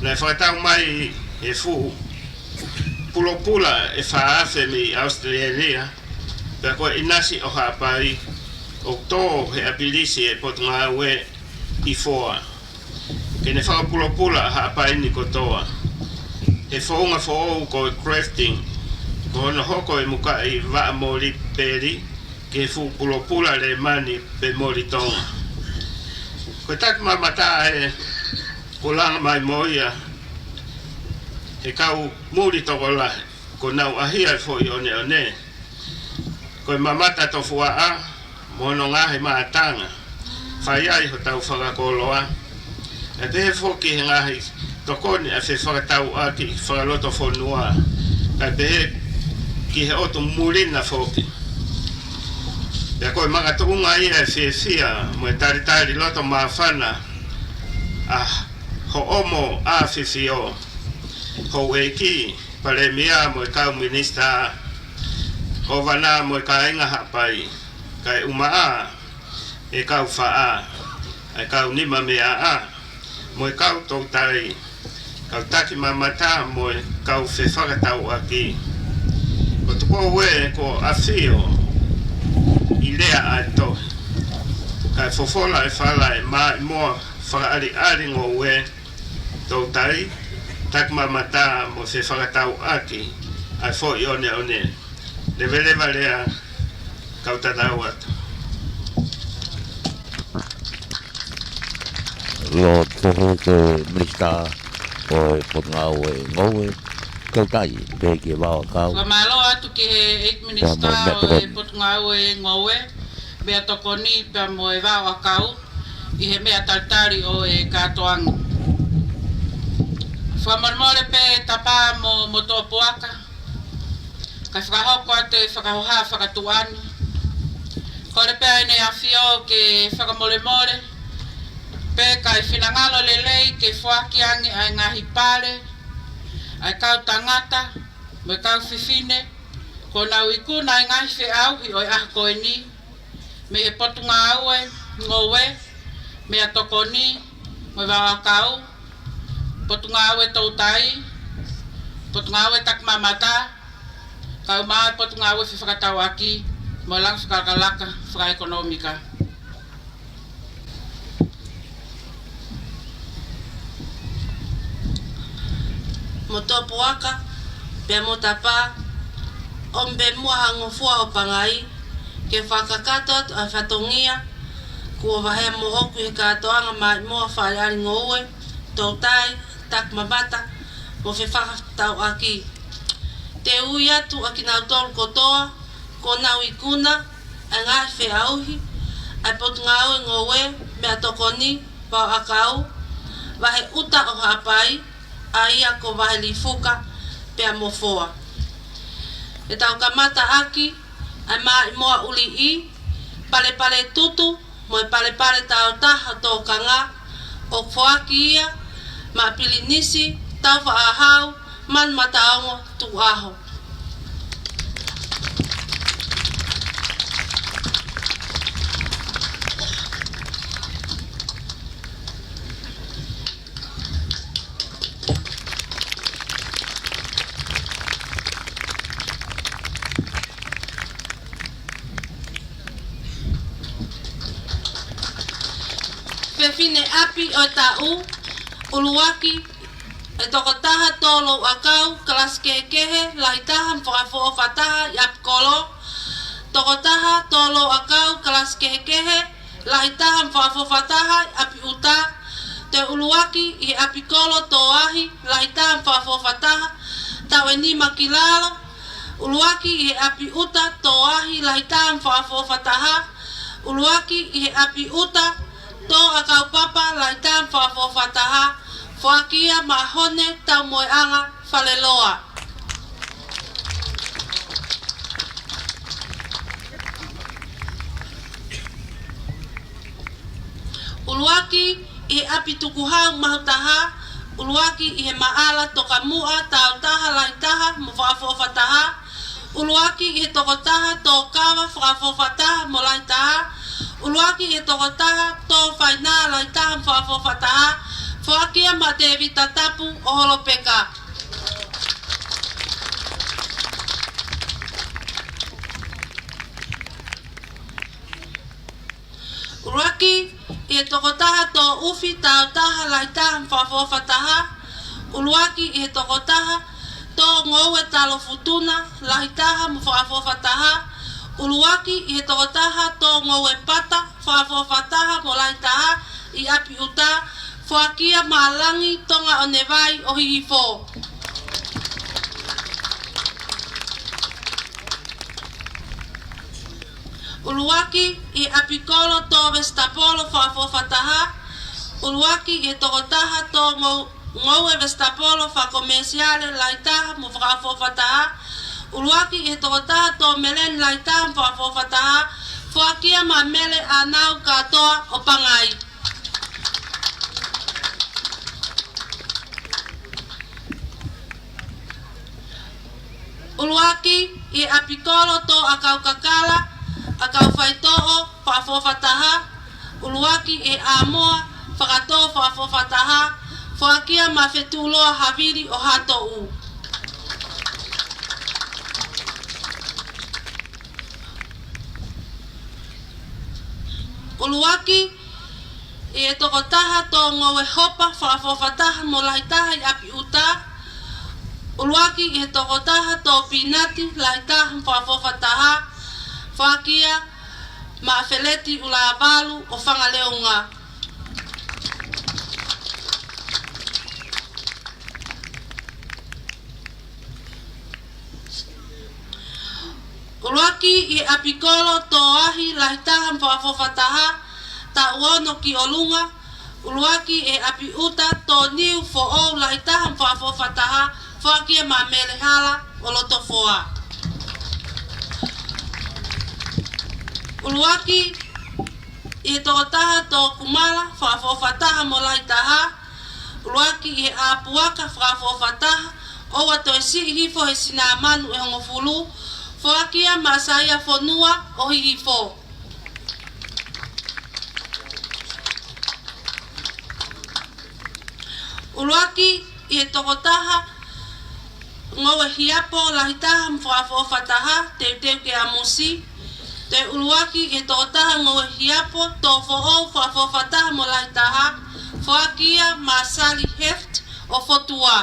naʻe fakatau mai he fuʻu pulopula ʻe fā afe mei ʻAositelēlia, pea ko e ʻinasi ʻo Haʻapai, ʻoku tō he ʻapilisi ʻe Potungāue ʻi Foa, ke ne fakapulopula ʻa Haʻapai ni kotoa. He founga foʻou ko e grafting, ko hono hoko e mukaʻi vaʻa moli peli ki he fuʻu pulopula Lēmani pe moli Tonga. Ko e takimamata ē kuo langa mai mo ia he kau muli tokolahi, kuo nau ʻahia e foʻi ʻoneʻone. Ko e mamata tofuaʻa mo hono ngaahi mātanga, fai ai hotau fakakoloa. ʻE pehē foki he ngaahi tokoni ʻa e fefakatauʻaki fakalotofonua, kae pehē ki he ʻotu muli na foki. Pea ko e makatuʻunga ia e fiefia mo e talitali loto māfana ʻa Hoʻomo ʻAfifio, Houʻeiki, Palēmia mo e kau minisitā, Kōvana mo e kāinga Haʻapai, kae ʻumaʻā e kau faʻa, e kau nimameaʻa, mo e kau toutai, kau takimamata mo e kau fefakatauʻaki. Ko Tupou ē kuo ʻafio ʻi lea ʻa e tohi, kae fofola e fala e maʻimoa fakaʻaliʻali ngoue, toutai, takimamata mo fefakatauʻaki ʻa e foʻi ʻoneʻone. Leveleva lea, kau tatau atu. Lord Tōhoe, ko e Minisitā ʻo e Potungāue Ngoue, toutai, pehē ki he Vaoʻakau. Fakamālō atu ki he ʻEiki Minisitā ʻo e Potungāue Ngoue, Meʻatokoni pea mo e Vaoʻakau, ʻi he meʻa talitali ʻo e kātoanga. Fakamolemole pē Tapa mo, mo Motuʻapuaka, kae fakahoko atu e fakahoha fakatuʻani. Kole pē ʻEne ʻAfio ke fakamolemole, pea kae finangalo lelei ke foaki ange ʻa e ngaahi pale ʻa e kau tangata mo e kau fefine kuo nau ikuna ʻa e ngaahi feʻauhi ʻo e ʻaho ko eni, mei he Potungāue Ngoue, Meʻatokoni mo e Vaoʻakau, Potungāue Toutai, Potungāue Takimamata, kae ʻumaʻā e Potungāue Fefakatauʻaki mo e Langa Fakalakalaka Fakaʻekonōmika. Motuʻapuaka pea mo Tapa, ʻomi pē muʻa ha ngofua ʻo Pangai ke fakakakato atu ʻa e fatongia kuo vaheʻi moʻoku ʻi he kātoanga maʻimoa fakaʻaliʻali ngoue, toutai, takimamata mo fefakatauʻaki. Te u ui atu ʻa kinautolu kotoa kuo nau ikuna ʻa e ngaahi feʻauhi ʻa e Potungāue Ngoue, Meʻatokoni, Vaoʻakau, vahe ʻuta ʻo Haʻapai, ʻa ia ko Vahe Lifuka pea mo Foa. Te tau kamata ʻaki ʻa e maʻimoa ʻuliʻi, palepale tutu mo e palepale tāutaha tōkanga, ʻo foaki ia maʻa Pilinisi Taufaʻāhau Manumataongo Tukuʻaho. Fefine ʻapi ʻo e taʻu, ʻuluaki, e tokotaha tō louʻakau, kalasi kehekehe, lahi taha mo fakaʻofoʻofa taha ʻi ʻApikolo. Tokotaha tō louʻakau, kalasi kehekehe, lahi taha mo fakafoʻofa taha ʻi ʻapi ʻuta. Toe ʻuluaki ʻi he ʻapi kolo Toahi, lahi taha mo fakafoʻofa taha, taʻu ʻe nima ki lalo. ʻUluaki ʻi he ʻapi ʻuta Toahi, lahi taha mo fakafoʻofa taha. ʻUluaki ʻi he ʻapi ʻuta Toʻa Kaupapa, lahi taha mo fakafoʻofa taha. Foaki ia maʻa Hone Taumoeʻanga Faleloa. ʻUluaki ʻi he ʻapi tukuhau Mahutaha, ʻuluaki ʻi he maʻala Tokamuʻa, taʻu taha, lahi taha mo fakafoʻofa taha. ʻUluaki ʻi he tokotaha Tōkava, fakafoʻofa taha mo lahi taha. ʻUluaki ʻi he tokotaha Tōfaina, lahi taha mo fakafoʻofa taha. Foaki ia maʻa Tēvita Tapu ʻo Holopeka. ʻUluaki ʻi he tokotaha Tōʻufi, taʻu taha, lahi taha mo fakafoʻofa taha. ʻUluaki ʻi he tokotaha Tōngoue Talo Futuna, lahi taha mo fakafoʻofa taha. ʻUluaki ʻi he tokotaha Tōngoue Pata, fakafoʻofa taha mo lahi taha ʻi ʻapi ʻuta. Foaki ia maʻa Langi Tonga ʻo Nevai ʻo Hihifo. ʻUluaki ʻi ʻapi kolo Tōvesitapolo, fakafoʻofa taha. ʻUluaki ʻi he tokotaha Tōngoue Vesitapolo, fakakomēsiale, lahi taha mo fakafoʻofa taha. ʻUluaki ʻi he tokotaha Tōmeleni, lahi taha mo fakafoʻofa taha. Foaki ia maʻa Mele ʻAnau Kātoa ʻo Pangai. ʻUluaki ʻi he ʻapi kolo Toʻa Kaukakala, ʻAkaufaitoʻo, fakafoʻofa taha. ʻUluaki ʻi he ʻAmoa Fakatō, fakafoʻofa taha. Foaki ia maʻa Fetuʻuloa Havili ʻo Hatoʻu. ʻUluaki ʻi he tokotaha Tōngoue Hopa, fakafoʻofa taha mo lahi taha ʻi ʻapi ʻuta. ʻUluaki ʻi he tokotaha Tōpinati, lahi taha mo fakafoʻofa taha. Foaki ia maʻa Feleti ʻUlavalu ʻo Fangaleunga. ʻUluaki ʻi he ʻapi kolo Toahi, lahi taha mo fakafoʻofa taha, taʻu ono ki ʻolunga. ʻUluaki ʻi he ʻapi ʻuta Tōniu Foʻou, lahi taha mo fakafoʻofa taha. Foaki ia maʻa Mele Hala ʻo Lotofoa. ʻUluaki ʻi he tokotaha Tōkumala, fakafoʻofa taha mo lahi taha. ʻUluaki ʻi he ʻapuaka, fakafoʻofa taha. ʻOua toe siʻi hifo he sinamanu ʻe hongofulu. Foaki ia maʻa Saia Fonua ʻo Hihifo. ʻUluaki ʻi he tokotaha Ngoue Hiapo, lahi taha mo fakafoʻofa taha, teuteu ke ʻamusi. Toe ʻuluaki ʻi he tokotaha Ngoue Hiapo, Tōfoʻou, fakafoʻofa taha mo lahi taha. Foaki ia maʻa Sali Heft ʻo Fotua.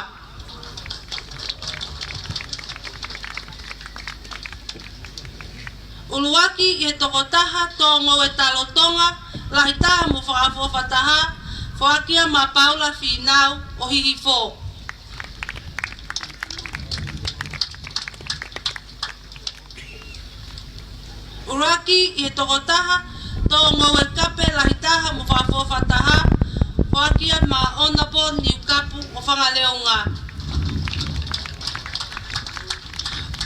ʻUluaki ʻi he tokotaha Tōngoue Talo Tonga, lahi taha mo fakafoʻofa taha. Foaki ia maʻa Paula Fīnau ʻo Hihifo. ʻUluaki ʻi he tokotaha Tōngoue Kape, lahi taha mo fakafoʻofa taha. Foaki ia maʻa ʻOnapō Niukapu ʻo Fangaleunga.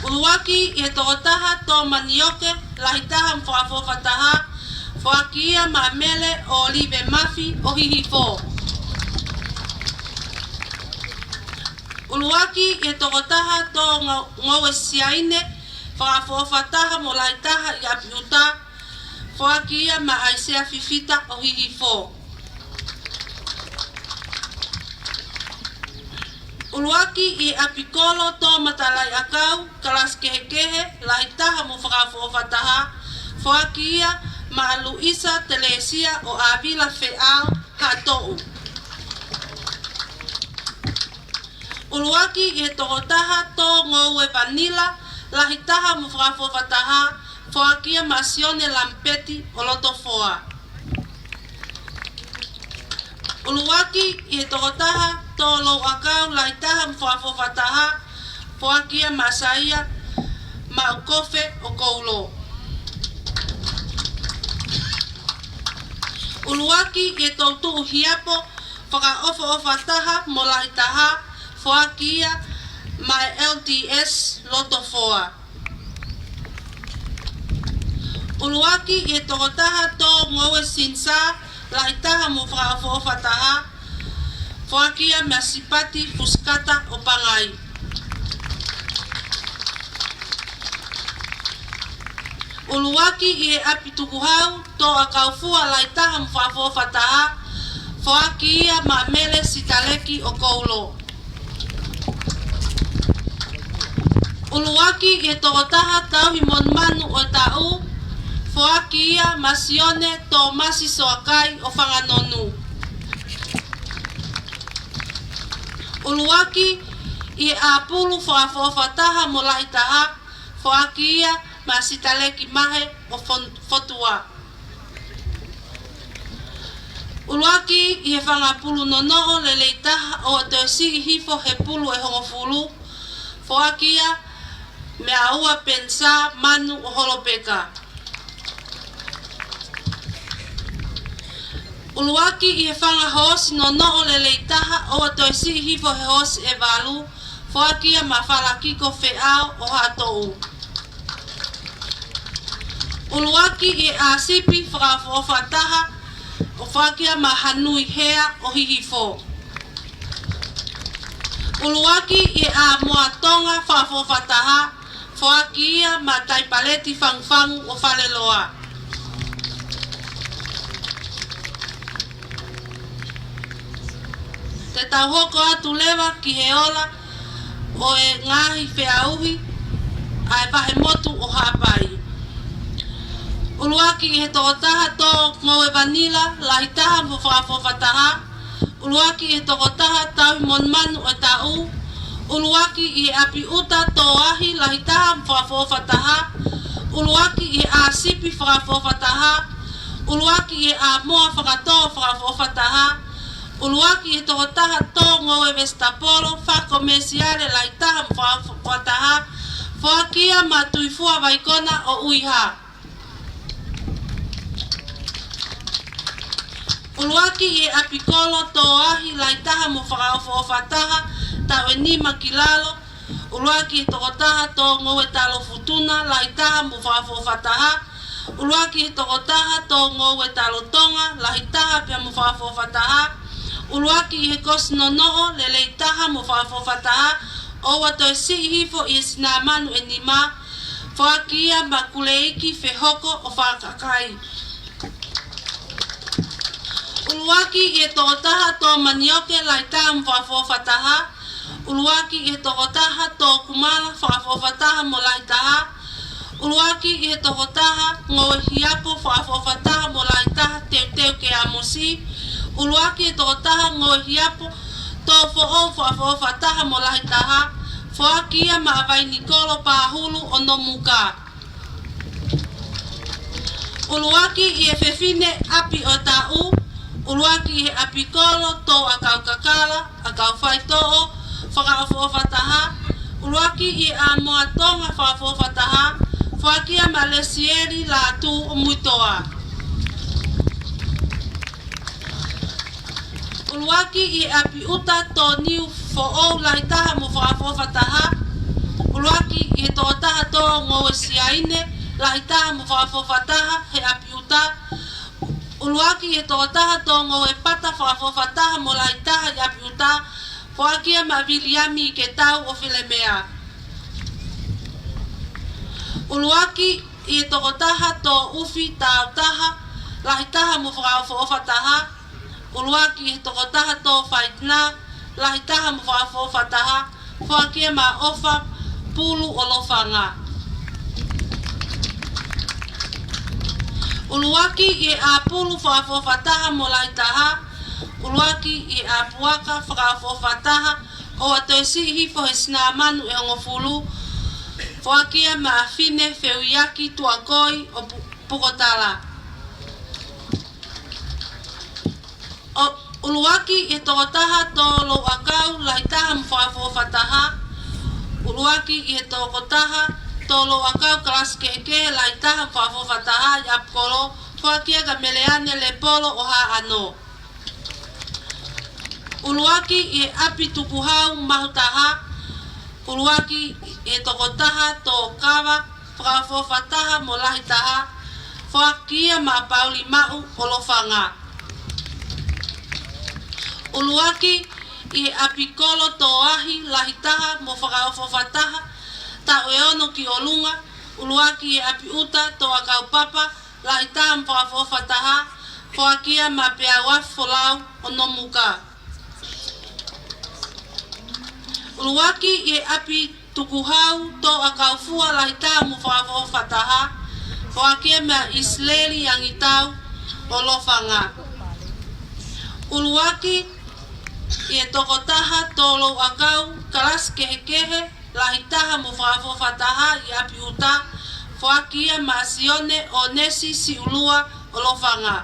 ʻUluaki ʻi he tokotaha Tōmanioke, lahi taha mo fakafoʻofa taha. Foaki ia maʻa Mele ʻOlive Mafi ʻo Hihifo. ʻUluaki ʻi he tokotaha Tōngoue Siaine, fakafoʻofa taha mo lahi taha ʻi ʻapi ʻuta. Foaki ia maʻa ʻAisea Fifita ʻo Hihifo. ʻUluaki ʻi he ʻapi kolo Tōmatalaiʻakau, kalasi kehekehe, lahi taha mo fakafoʻofa taha. Foaki ia maʻa Luisa Telesia ʻo ʻAvila Feʻao, Hatoʻu. ʻUluaki ʻi he tokotaha Tōngoue Vanila, lahi taha mo fakafoʻofa taha. Foaki ia maʻa Sione Lamipeti ʻo Lotofoa. ʻUluaki ʻi he tokotaha tō Louʻakau, lahi taha mo fakaʻofoʻofa taha, foaki ia maʻa Saia Maʻukofe ʻo Koulo. ʻUluaki ʻi he toʻutuʻu hiapo, fakaʻofoʻofa taha mo lahi taha, foaki ia maʻa e L D S Lotofoa. ʻUluaki ʻi he tokotaha tō Ngoue Sinsa, lahi taha mo fakaʻofoʻofa taha, foaki ia maʻa Sipati Fusikata ʻo Pangai. ʻUluaki ʻi he ʻapi tukuhau, tō ʻAkaufua, lahi taha mo fakaʻofoʻofa taha, foaki ia maʻa Mele Sitaleki ʻo Koulo. ʻUluaki ʻi he tokotaha tauhi monumanu ʻo e taʻu, foaki ia maʻa Sione Tōmasi Soakai ʻo Fanganonu. ʻUluaki ʻi he ʻāpulu, fakaʻofoʻofa taha mo lahi taha, foaki ia maʻa Sitaleki Mahe ʻo Fon-, Fotua. ʻUluaki ʻi he fanga pulu nonoʻo lelei taha, ʻoua toe siʻi hifo he pulu ʻe hongofulu, foaki ia maʻa ʻUa Penisa Manu ʻo Holopeka. ʻUluaki ʻi he fanga hoosi nonoʻo lelei taha, ʻoua toe siʻi hifo he hoosi ʻe valu, foaki ia maʻa Falakiko Feʻao ʻo Haʻatoʻu. ʻUluaki ʻi he ʻāsipi, fakaʻofoʻofa taha, ʻo foaki ia maʻa Hanui Hea ʻo Hihifo. ʻUluaki ʻi he ʻĀmoa Tonga, fakaʻofoʻofa taha, foaki ia maʻa Taipaleti Fangufangu ʻo Faleloa. Te tau hoko atu leva ki he ola ʻo e ngaahi feʻauhi ʻa e vahemotu ʻo Haʻapai. ʻUluaki ʻi he tokotaha tō Ngoue Vanila, lahi taha mo fakaʻofoʻofa taha. ʻUluaki ʻi he tokotaha tauhi monumanu ʻo e taʻu. ʻUluaki ʻi he ʻapi ʻuta tō Ahi, lahi taha mo fakaʻofoʻofa taha. ʻUluaki ʻi he ʻāsipi, fakaʻofoʻofa taha. ʻUluaki ʻi he ʻĀmoa Fakatō, fakaʻofoʻofa taha. ʻUluaki ʻi he tokotaha tō Ngoue Vesitapolo, Fako Mesiale, lahi taha mo fakaʻofoʻofa taha. Foaki ia maʻa Tuifua Vaikona ʻo ʻUiha. ʻUluaki ʻi he ʻapi kolo tō Ahi, lahi taha mo fakaʻofoʻofa taha, taʻu ʻe nima ki lalo. ʻUluaki ʻi he tokotaha tō Ngoue Talo Futuna, lahi taha mo fakaʻofoʻofa taha. ʻUluaki ʻi he tokotaha tō Ngoue Talo Tonga, lahi taha pea mo fakaʻofoʻofa taha. ʻUluaki ʻi he kosi nonoʻo lelei taha mo fakaʻofoʻofa taha, ʻoua toe siʻi hifo ʻi he sinamanu ʻe nima, foaki ia maʻa Kuleiki Fehoko ʻo Fakakai. ʻUluaki ʻi he tokotaha tō Manioke, lahi taha mo fakaʻofoʻofa taha. ʻUluaki ʻi he tokotaha tō Kumala, fakaʻofoʻofa taha mo lahi taha. ʻUluaki ʻi he tokotaha Ngoue Hiapo, fakaʻofoʻofa taha mo lahi taha, teuteu kia Mosi. ʻUluaki ʻi he tokotaha Ngoue Hiapo tō Foʻou, fakaʻofoʻofa taha mo lahi taha, foaki ia maʻa Vainikolo Pahulu ʻo Nomuka. ʻUluaki ʻi he fefine ʻapi ʻo e taʻu. ʻUluaki ʻi he ʻapi kolo tō ʻAkau Kakala, ʻAkau Faitoʻo, fakaʻofoʻofa taha. ʻUluaki ʻi he ʻĀmoa Tonga, fakaʻofoʻofa taha, foaki ia maʻa Lesieli Lātū ʻo Muitoa. ʻUluaki ʻi he ʻapi ʻuta tō Niu Foʻou, lahi taha mo fakaʻofoʻofa taha. ʻUluaki ʻi he tokotaha tō Ngoue Siaine, lahi taha mo fakaʻofoʻofa taha he ʻapi ʻuta. ʻUluaki ʻi he tokotaha tō Ngoue Pata, fakaʻofoʻofa taha mo lahi taha he ʻapi ʻuta, foaki ia maʻa Viliami Ketau ʻo Filemea. ʻUluaki ʻi he tokotaha tō ʻUfi Tautaha, lahi taha mo fakaʻofoʻofa taha. ʻUluaki ʻi he tokotaha tō Faitna, lahi taha mo fakaʻofoʻofa taha, foaki ia maʻa ʻOfa Pulu ʻo Lofanga. ʻUluaki ʻi he ʻĀpulu, fakaʻofoʻofa taha mo lahi taha. ʻUluaki ʻi he ʻĀpuaka, fakaʻofoʻofa taha, ʻoua toe siʻi hifo he sinamanu ʻe hongofulu, foaki ia maʻa Fine Feuiaki Tuakoi ʻo Pu-, Pukotala. ʻO, ʻUluaki ʻi he tokotaha tō louʻakau lahi taha mo fakaʻofoʻofa taha. ʻUluaki ʻi he tokotaha tō louʻakau kalasi kehekehe lahi taha mo fakaʻofoʻofa taha ʻi ʻApikolo, foaki ia kia Meleane Lepolo ʻo Haʻano. ʻUluaki ʻi he ʻapi tukuhau mahu taha. ʻUluaki ʻi he tokotaha tō kava fakaʻofoʻofa taha mo lahi taha, foaki ia maʻa Pauli Maʻu ʻo Lofanga. ʻUluaki ʻi he ʻapi kolo tō ahi lahi taha mo fakaʻofoʻofa taha, taʻu ʻe ono ki ʻolunga. ʻUluaki ʻi he ʻapi ʻuta tō ʻakau papa lahi taha mo fakaʻofoʻofa taha, foaki ia maʻa Peauafi Folau ʻo Nomuka. ʻUluaki ʻi he ʻapi tukuhau tō ʻakau fua lahi taha mo fakaʻofoʻofa taha, foaki ia maʻa ʻIsileli Angitau ʻo Lofanga. ʻUluaki ʻi he tokotaha tō louʻakau kalasi kehekehe lahi taha mo fakaʻofoʻofa taha ʻi ʻapi ʻuta, foaki ia maʻa Sione ʻOnesi Siʻulua ʻo Lofanga.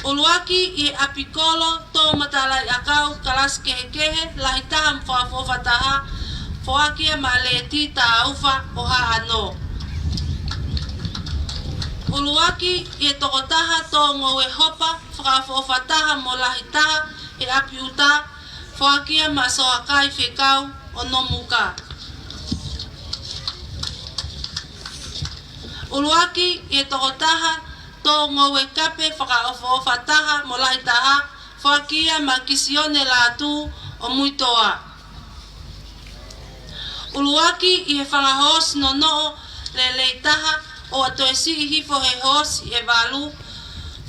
ʻUluaki ʻi he ʻapi kolo tō matalaʻiʻakau kalasi kehekehe lahi taha mo fakaʻofoʻofa taha, foaki ia maʻa Leti Taufa ʻo Haʻano. ʻUluaki ʻi he tokotaha tō ngoue hopa fakaʻofoʻofa taha mo lahi taha he ʻapi ʻuta, foaki ia maʻa Soakai Fekau ʻo Nomuka. ʻUluaki ʻi he tokotaha tō ngoue kape fakaʻofoʻofa taha mo lahi taha, foaki ia maʻa Kisione Lātū ʻo Muitoa. ʻUluaki ʻi he fanga hoosi nonoʻo lelei taha, ʻoua toe siʻi hifo he hoosi ʻe valu,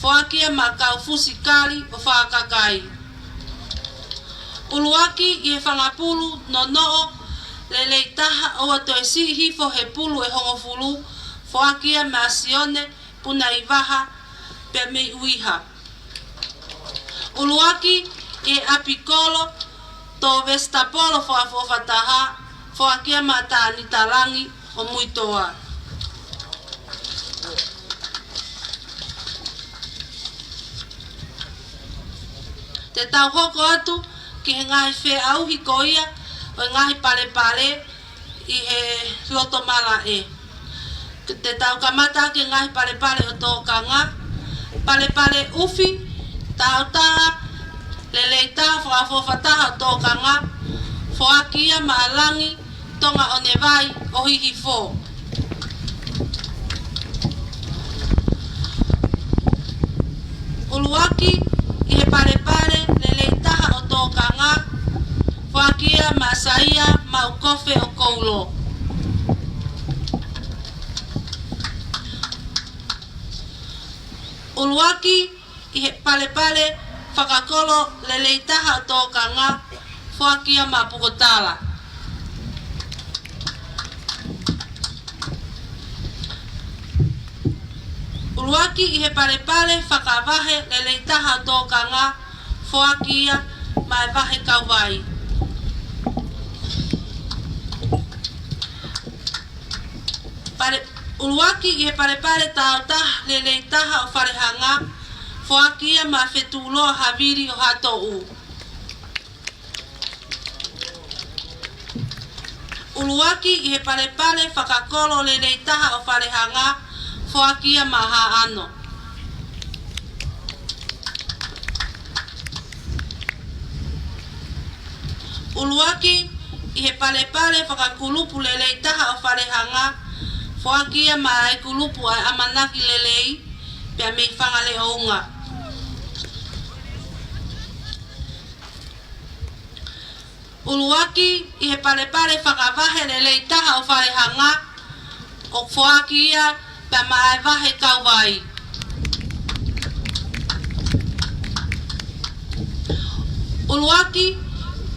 foaki ia maʻa Kaufusi Kali ʻo Fakakai. ʻUluaki ʻi he fanga pulu nonoʻo lelei taha, ʻoua toe siʻi hifo he pulu ʻe hongofulu, foaki ia maʻa Sione Punaivaha pea mei ʻUiha. ʻUluaki ʻi he ʻapi kolo tō Vesitapolo fakaʻofoʻofa taha, foaki ia maʻa Tanita Langi ʻo Muitoa. Te tau hoko atu ki he ngaahi feʻauhi ko ia ʻo e ngaahi palepale ʻi he loto malaʻe. Te tau kamata ki he ngaahi palepale ʻo tōkanga. Palepale ʻufi, tautaha lelei taha fakaʻofoʻofa taha ʻo tōkanga, foaki ia maʻa Langi Tonga ʻo Nevai ʻo Hihifo. ʻUluaki ʻi he palepale lelei taha ʻo tōkanga, foaki ia maʻa Saia Maʻukofe ʻo Koulo. ʻUluaki ʻi he palepale fakakolo lelei taha ʻo tōkanga, foaki ia maʻa Pukotala. ʻUluaki ʻi he palepale fakavahe lelei taha ʻo tōkanga, foaki ia maʻa e Vahe Kauvai. Pale, ʻUluaki ʻi he palepale tautaha lelei taha ʻo Falehanga, foaki ia maʻa Fetuʻuloa Havili ʻo Haʻatoʻu. ʻUluaki ʻi he palepale fakakolo lelei taha ʻo Falehanga, foaki ia maʻa Haʻano. ʻUluaki ʻi he palepale fakakulupu lelei taha ʻo Falehanga, foaki ia maʻa e kulupu ʻa e ʻAmanaki Lelei pea mei Fangaleʻounga. ʻUluaki ʻi he palepale fakavahe lelei taha ʻo Falehanga, ʻo foaki ia pea maʻa e Vahe Kauvai. ʻUluaki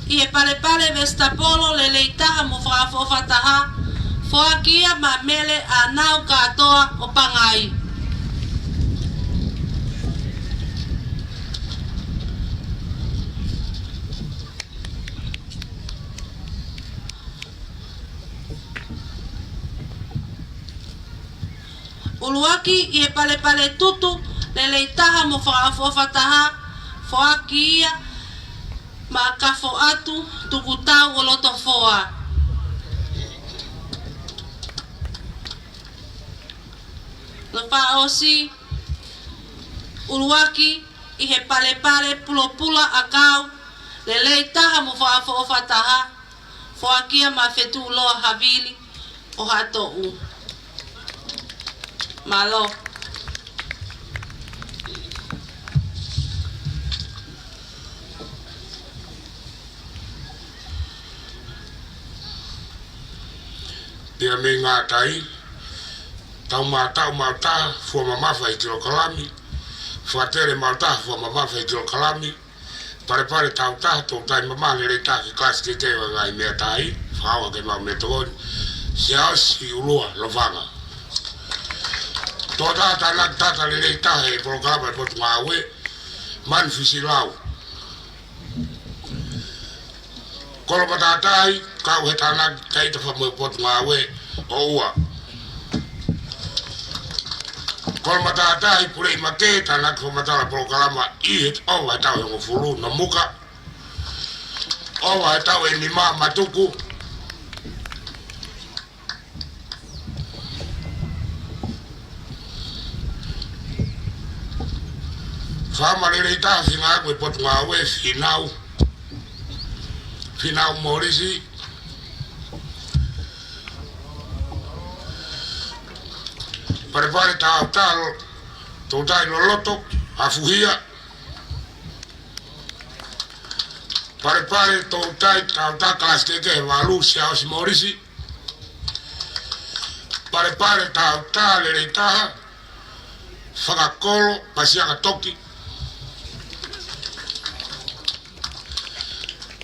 ʻi he palepale Vesitapolo lelei taha mo fakaʻofoʻofa taha, foaki ia maʻa Mele ʻAnau Kātoa ʻo Pangai. ʻUluaki ʻi he palepale tutu Lelei taha mo fakaʻofoʻofa taha, foaki ia maʻa Kafoatu Tukutau ʻo Lotofoa. Nofo ʻosi, ʻuluaki ʻi he palepale pulopula ʻakau, lelei taha mo fakaʻofoʻofa taha, foaki ia maʻa Fetuʻuloa Havili ʻo Haʻatoʻu. Mālō. Pea mei Ngātai, tau mā tau mā taha, fua mamafa ʻi kilokalami, fakatele mā taha, fua mamafa ʻi kilokalami, palepale tau taha, toutai mamafa lelei taha ki he kalasi kehekehe ʻo e ngaahi meʻa tahi, fakaongo ke mau meʻatokoni, Siaosi ʻUlua Lofanga. Tokotaha tānaki tata lelei taha ʻi he polokalama ʻa e Potungāue, Manu Fisilau. Kolo Matātahi, kau he tānaki taʻita fakamoʻui ʻa e Potungāue, ʻOua. Kolo Matātahi, Puleʻi Makē, tānaki fakamatala polokalama ʻi he ʻova he taʻu ʻe hongofulu, Nomuka. ʻOva he taʻu ʻe nima, Matuku. Fakaʻamu lelei taha, feinga ʻa e Potungāue, Fīnau. Fīnau Mōlisi. Palepale tau taha, toutai loloto, Afuhia. Palepale toutai tau taha kalasi kehekehe valu, Siaosi Mōlisi. Palepale tau taha lelei taha, fakakolo, Pasiaka Toki.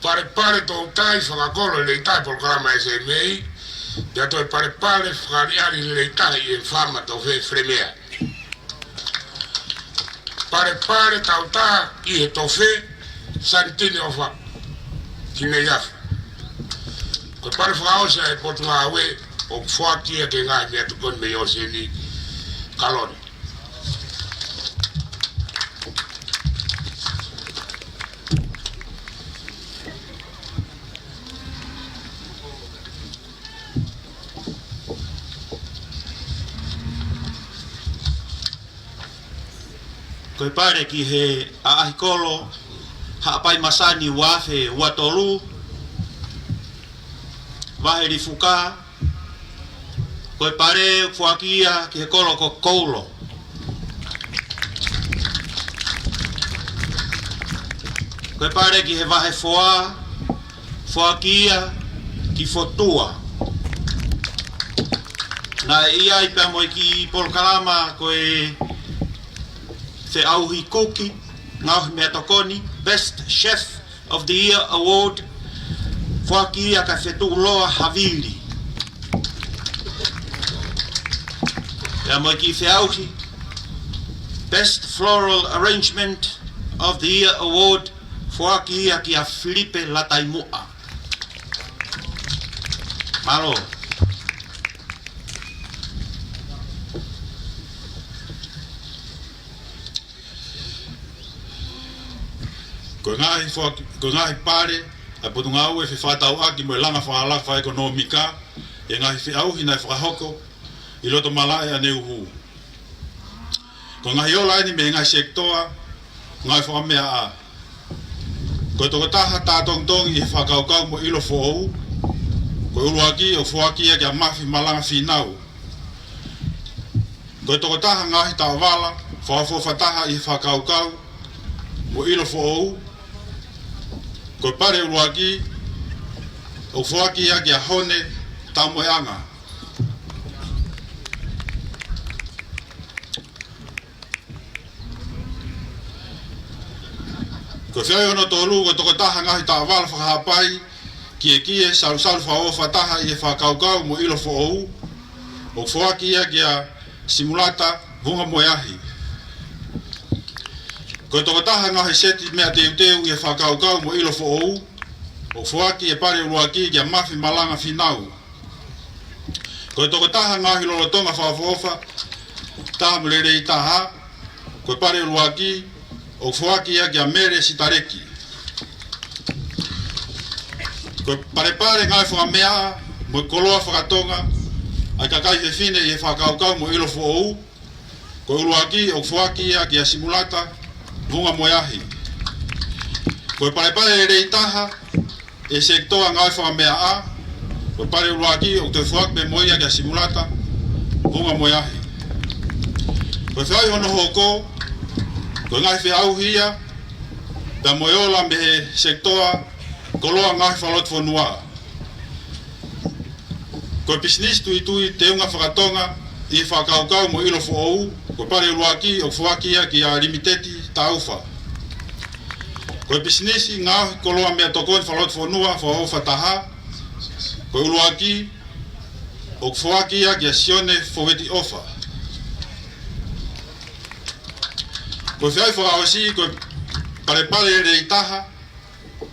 Palepale toutai fakakolo lelei taha, polokalama S M A. Pea toe palepale fakaʻaliʻali lelei taha ʻi he Fama Tofe, Felemea. Palepale tau taha ʻi he Tofe, Sanitini ʻOfa, Kineiafu. Ko e pale fakaʻosi ʻa e Potungāue ʻoku foaki ia ki he ngaahi meʻatokoni mei ʻōseni, Kaloni. Ko e pale ki he ʻaʻahi kolo, Haʻapai Masani ua afe ua tolu, Vahe Lifuka. Ko e pale foaki ia ki he kolo ko Koulo. Ko e pale ki he Vahe Foa, foaki ia ki Fotua. Naʻe ʻi ai pea mo e kiʻi polokalama ko e feʻauhi kuki, ngaohi meʻatokoni, Best Chef of the Year Award, foaki ia kia Fetuʻuloa Havili. Pea mo e kiʻi feʻauhi, Best Floral Arrangement of the Year Award, foaki ia kia Filipe Lataimuʻa. Mālō. Ko e ngaahi foaki-, ko e ngaahi pale ʻa e Potungāue fefakatauʻaki mo e langa fakalaka fakaʻekonōmika ʻi he ngaahi feʻauhi naʻe fakahoko ʻi loto malaʻe ʻaneuhu. Ko e ngaahi ola eni mei he ngaahi sekitoa, ngaahi fakameaʻa. Ko e tokotaha tā tongitongi ʻi he fakakaukau mo e ʻilo foʻou, ko e ʻuluaki ʻoku foaki ia kia Mafi Malanga Fīnau. Ko e tokotaha ngaahi taʻovala fakaʻofoʻofa taha ʻi he fakakaukau mo e ʻilo foʻou, ko e pale ʻuluaki ʻoku foaki ia kia Hone Taumoeʻanga. Ko e feʻauhi hono tolu, ko e tokotaha ngaahi taʻovala fakahapai, kiekie, salusalu fakaʻofoʻofa taha ʻi he fakakaukau mo e ʻilo foʻou, ʻoku foaki ia kia Simulata Vunga Moeahi. Ko e tokotaha ngaahi seti meʻa teuteu ʻi he fakakaukau mo e ʻilo foʻou, ʻoku foaki e pale ʻuluaki kia Mafi Malanga Fīnau. Ko e tokotaha ngaahi lolotonga fakaʻofoʻofa taha mo lelei taha, ko e pale ʻuluaki ʻoku foaki ia kia Mele Sitaleki. Ko e palepale ngāue fakameaʻa mo e koloa fakatonga ʻa e kakai fefine ʻi he fakakaukau mo e ʻilo foʻou, ko e ʻuluaki ʻoku foaki ia kia Simulata Vunga Moeahi. Ko e palepale lelei taha ʻi he sekitoa ngāue fakameaʻa, ko e pale ʻuluaki ʻoku toe foaki pē mo ia kia Simulata Vunga Moeahi. Ko e feʻauhi hono hoko, ko e ngaahi feʻauhi ia pea mo e ola mei he sekitoa koloa ngāue fakalotofonua. Ko e pisinisi tuitui teunga fakatonga ʻi he fakakaukau mo e ʻilo foʻou, ko e pale ʻuluaki ʻoku foaki ia kia Limiteti Taufa. Ko e pisinisi ngāue koloa meʻatokoni fakalotofonua fakaʻofoʻofa taha, ko e ʻuluaki ʻoku foaki ia kia Sione Foveti ʻOfa. Ko e feʻauhi fakaʻosi, ko e palepale lelei taha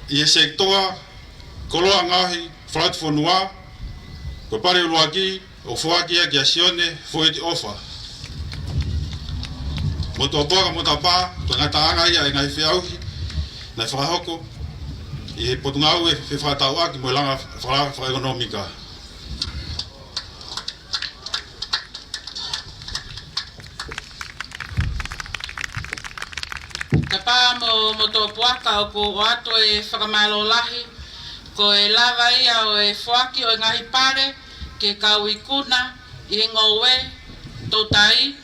ʻi he sekitoa koloa ngāue fakalotofonua, ko e pale ʻuluaki ʻoku foaki ia kia Sione Foveti ʻOfa. Motuʻapuaka mo Tapa, ko e ngataʻanga ia ʻo e ngaahi feʻauhi naʻe fakahoko ʻi he Potungāue Fefakatauʻaki mo e Langa Faka-, Fakaʻekonōmika. Tapa mo, mo Motuʻapuaka, ʻoku ʻoatu e fakamālō lahi, ko e lava ia ʻo e foaki ʻo e ngaahi pale ki he kau ikuna ʻi he ngoue, toutai,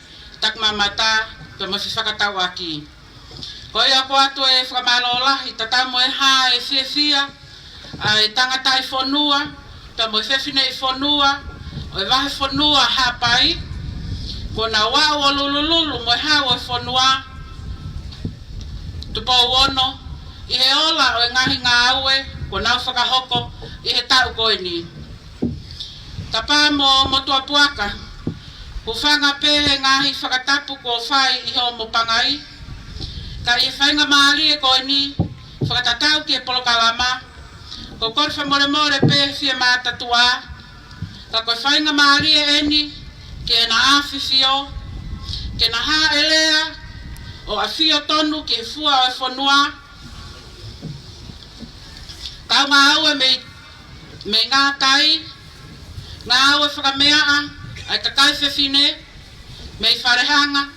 takimamata, pea mo e fefakatauʻaki. Ko ia ʻoku ʻoatu e fakamālō lahi, tatau mo e hā e fiefia ʻa e tangataʻi fonua pea mo e fefineʻi fonua ʻo e vahefonua Haʻapai, kuo nau aʻu ʻo lulululu mo e hau ʻo e fonua Tupou Ono ʻi he ola ʻo e ngaahi ngāue kuo nau fakahoko ʻi he taʻu ko eni. Tapa mo, mo Motuʻapuaka, hūfanga pē he ngaahi fakatapu kuo fai ʻi hoʻomo pangai, ka ʻi he faingamālie ko eni, fakatatau ki he polokalama, ʻoku ou kole fakamolemole pē he fie mātatuʻa, ka ko e faingamālie eni ke na ʻafifio, ke na hāʻelea ʻo ʻafio tonu ki he fua ʻo e fonua, kau ngāue mei, mei ngātai, ngāue fakameaʻa ʻa e kakai fefine mei Falehanga,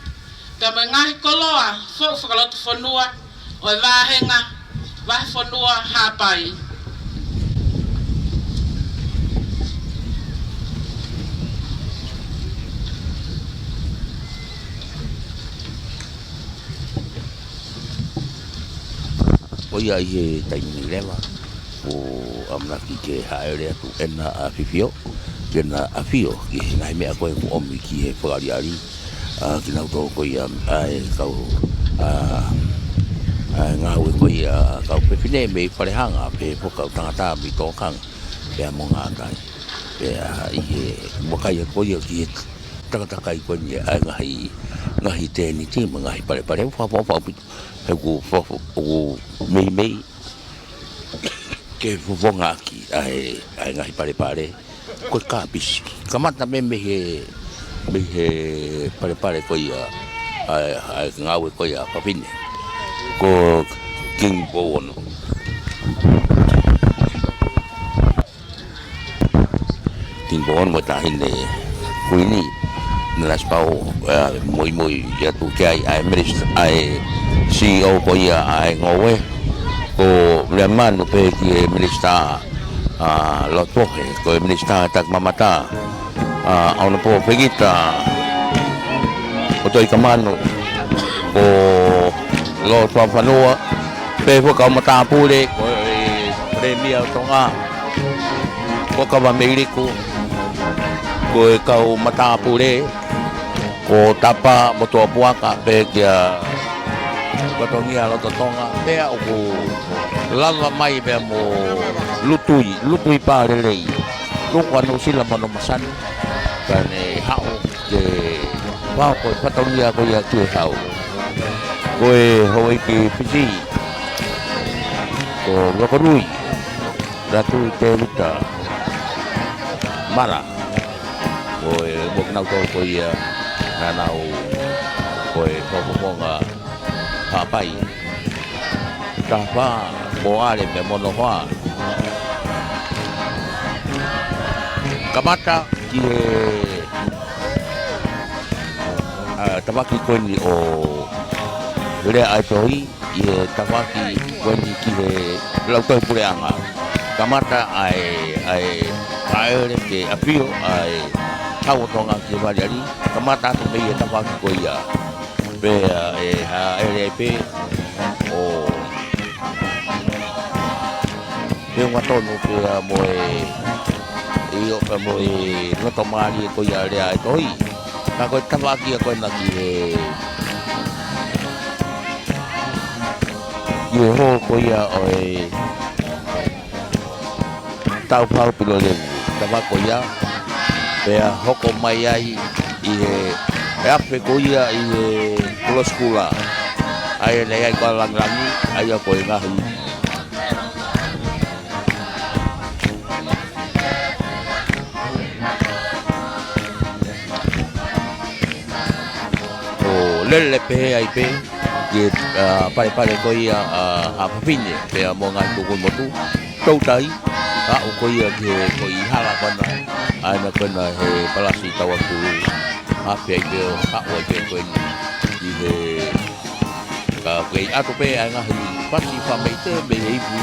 pea mo e ngaahi koloa foʻou fakalotofonua ʻo e vāhenga, vahefonua Haʻapai. Ko ia ʻi he taimi ni leva, ʻoku ʻamanaki ke hāʻele atu ʻena ʻafifio, ke na ʻafio ki he ngaahi meʻa ko ē ʻoku ʻomi ki he fakaʻaliʻali, ʻa kinautolu ko ia ʻa e kau, ʻa, ʻa e ngāue ko ia ʻa e kau fefine mei Falehanga, pea mo e kau tangata mei Tongatapu, pea mo ngātai. Pea ʻi he vakai atu ko ia ki he takatakai ko eni ʻa e ngaahi, ngaahi tēniti mo e ngaahi palepale, ʻoku fakaʻapaʻapa ʻaupito. He ʻoku fo-, ʻoku meimei ke fofongaʻaki ʻa e, ʻa e ngaahi palepale. Ko e kāpisi. Kamata mei, mei he, mei he palepale ko ia ʻa e, ʻa e ngāue ko ia ʻa fafine. Ko King Pouono. King Pouono mo e Taʻahine Kuini, naʻa na sipau, ʻa, muimui atu ki ai ʻa e minisitā, ʻa e C E O ko ia ʻa e ngoue, ko Leamanu, pehē ki he minisitā, ʻa, Lotohe, ko e minisitā takimamata, ʻa, ʻAonapō Fekita Motuʻaikamanu, ko Lolotoafanua, pea mo e kau matāpule, ko e Palēmia ʻo Tonga, ko Kavameiliku, ko e kau matāpule, ko Tapa mo Motuʻapuaka, pea kia Fatongia Loto Tonga, pea ʻoku lava mai pea mo Lutui, Lutui Pā Lelei, Luka Nuʻusila mo hono masani, ka ne haʻu ke pau ko e fatongia ko ia ki he hau. Ko e houʻeiki Fisi, ko Lokonui, Latui Tēvita Mala, ko e mo kinautolu ko ia naʻa nau Ko e Fakafofonga Haʻapai. Taha fā, Moale pea mo Nohoa. Kamata ki he, ā, tafaʻaki ko eni ʻo Lea ʻa e Tohi, ʻi he tafaʻaki ko eni ki he Lautohi Puleʻanga. Kamata ʻa e, ʻa e fāʻele ke ʻafio ʻa e Tau ʻo Tonga ki he Faleʻali. Kamata atu mei he tafaʻaki ko ia. Pea ʻe hāʻele ai pē ʻo feʻunga tonu pea mo e, ʻio, pea mo e loto mālie ko ia Lea ʻa e Tohi. Ka ko e tafaʻaki ia ko ena ki he, ki he holo ko ia ʻo e Tau Fakaʻau Pilolevu, tafaʻaki ko ia, pea hoko mai ai ʻi he, he afe ko ia ʻi he Kolosi Kula. ʻA ia naʻe ʻi ai ko ā Langilangi, ʻa ia ko e ngaahi ʻo lele pehē ai pē, ki he, ā, palepale ko ia, ā, Haʻa Fafine, pea mo e ngaahi tukui motu, toutai, aʻu ko ia ki he ko e hala ko ena, ʻa ena ko ena he palasi Tauakupulu, afe ai pē ʻo aʻu ai pē ko eni, ʻi he, ka ko e ʻatu pē ʻa e ngaahi pasi fakameʻite mei he ipu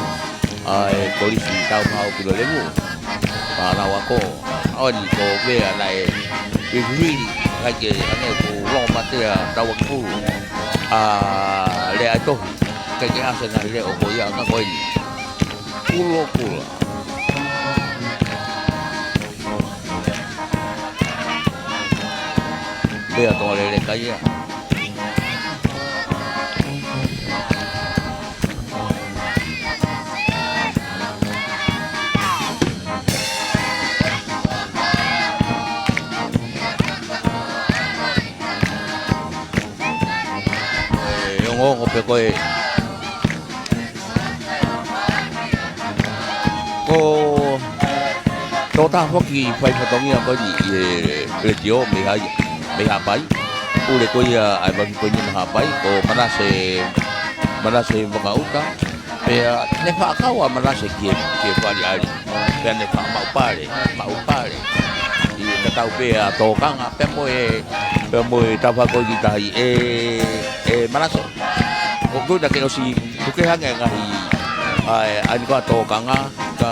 ʻa e Kolisi Tau Fakaʻau Pilolevu. Pea lau ako, ʻa eni ko e meʻa naʻe fifili, ʻikai ke hangē ko e longomatea Tauakupulu, ʻa Lea ʻa e Tohi, ʻikai ke ʻasi e ngaahi leʻo ko ia ka ko eni. Kulokula. Meʻa Tonga lelei ka ia. ʻE ongoongo pē ko e Ko e tokotaha foki fai fatongia ko eni ʻi he letiō mei Haʻa-, mei Haʻapai. Pule ko ia ʻa e vaki ko eni mei Haʻapai, ko Manase, Manase Vakaʻuta. Pea ne faʻa kau ʻa Manase ki he, ki he Faleʻali. Pea ne faʻa maʻu pale, maʻu pale. ʻI he tatau pē ʻa Tōkanga, pea mo e, pea mo e tafaʻaki ko ē ki tahi ē, ē Manase. ʻOku ʻikai ke ʻosi, ʻoku ʻikai hangē ngaahi, ʻa e, ʻa eni ko ā Tōkanga, ka,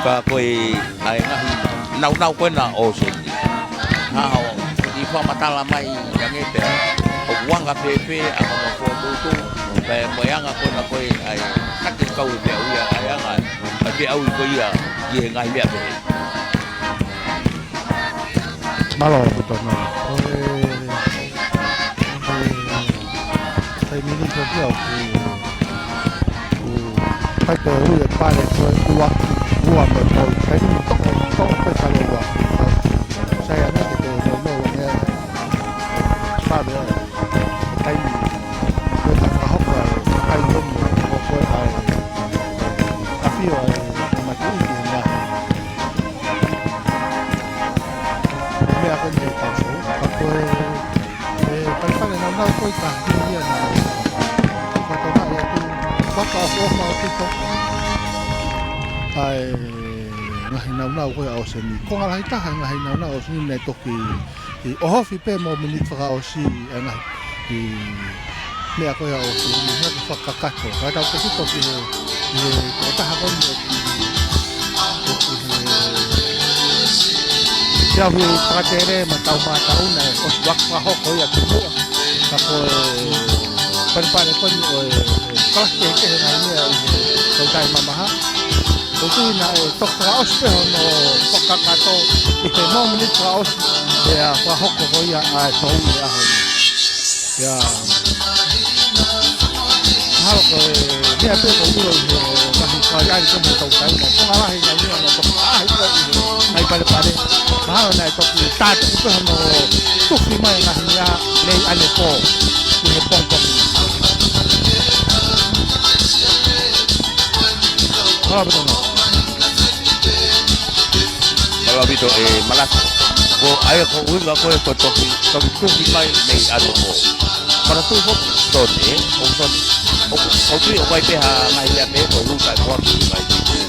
ka ko e, ʻa e ngaahi naunau ko ena ʻo ʻOseni. Hao, ʻi fakamatala mai, ʻi hangē pē, ʻoku anga fēfē, ʻa hono fokotuʻutuʻu, pea mo e anga ko ena ko e, ʻa e, hake kau e meʻa ʻi he, ʻa e anga, ʻa e meʻa ʻi ko ia, ʻi he ngaahi meʻa pehē. Mālō ʻaupito Noa. Ko e, ko e, taimi ni ko ia ʻoku, ʻoku ʻikai ke ui e pale ko e ua, ua mo e poi. Taimi ni toko, toko pē pale ua. Sai ange ke te nono ange. Pale, taimi ni. Ko e fakahoko ai, kai nomi, ko e ai. ʻAfio ai, matuʻi ki he ngaahi. Meʻa ko eni ʻe tau sou, ka ko e, e, palepale naunau ko e ka, ia na. Fakatonaʻi atu, fakaʻofoʻofa ʻaupito. ʻA e, ngaahi naunau ko ē ʻa ʻOseni. Ko e ngaahi taha, ngaahi naunau ʻa ʻOseni naʻe toki, ʻi ʻohofi pē mo e miniti fakaʻosi, e ngaahi, ʻi meʻa ko ia ʻo ki, ʻi he fakakakato. Ka tau kei toki he, ʻi he tokotaha ko eni ʻoku, ʻoku he, ʻi he ʻaho fakatele mo e tau mātau naʻe ʻosi fakahoko ia ki muʻa. Ka ko e palepale ko eni ʻo e, e kalasi kehekehe ngaahi meʻa ʻi he toutai mamaha. ʻOku ʻi ai naʻe toki fakaʻosi pē hono fakakakato ʻi he mōmeniti fakaʻosi, pea fakahoko ko ia ʻa e tau ʻi he ʻaho ni. Ia. Mahalo ko e meʻa pē ʻoku ʻilo ʻi he ngaahi fakaʻaliʻali ko eni ʻo e toutai, ko e ngaahi lahi ngaahi meʻa naʻe toki ʻaʻahi ko ē ʻi he ngaahi palepale. Mahalo naʻe toki tātuku pē hono tuki mai ngaahi meʻa mei ʻanepō ʻi he pongipongi. Mālō ʻaupito Noa. Mālō ʻaupito ē Manase. Ko ʻai ko e ʻuhinga ko e ko e toki, toki tuki mai mei ʻAnopo. Manatuʻi foki Sone, ʻoku Sone, ʻoku, ʻoku tui ʻoku ʻi ai pē ha ngaahi meʻa pē ko e luta e koaki ngaahi feituʻu.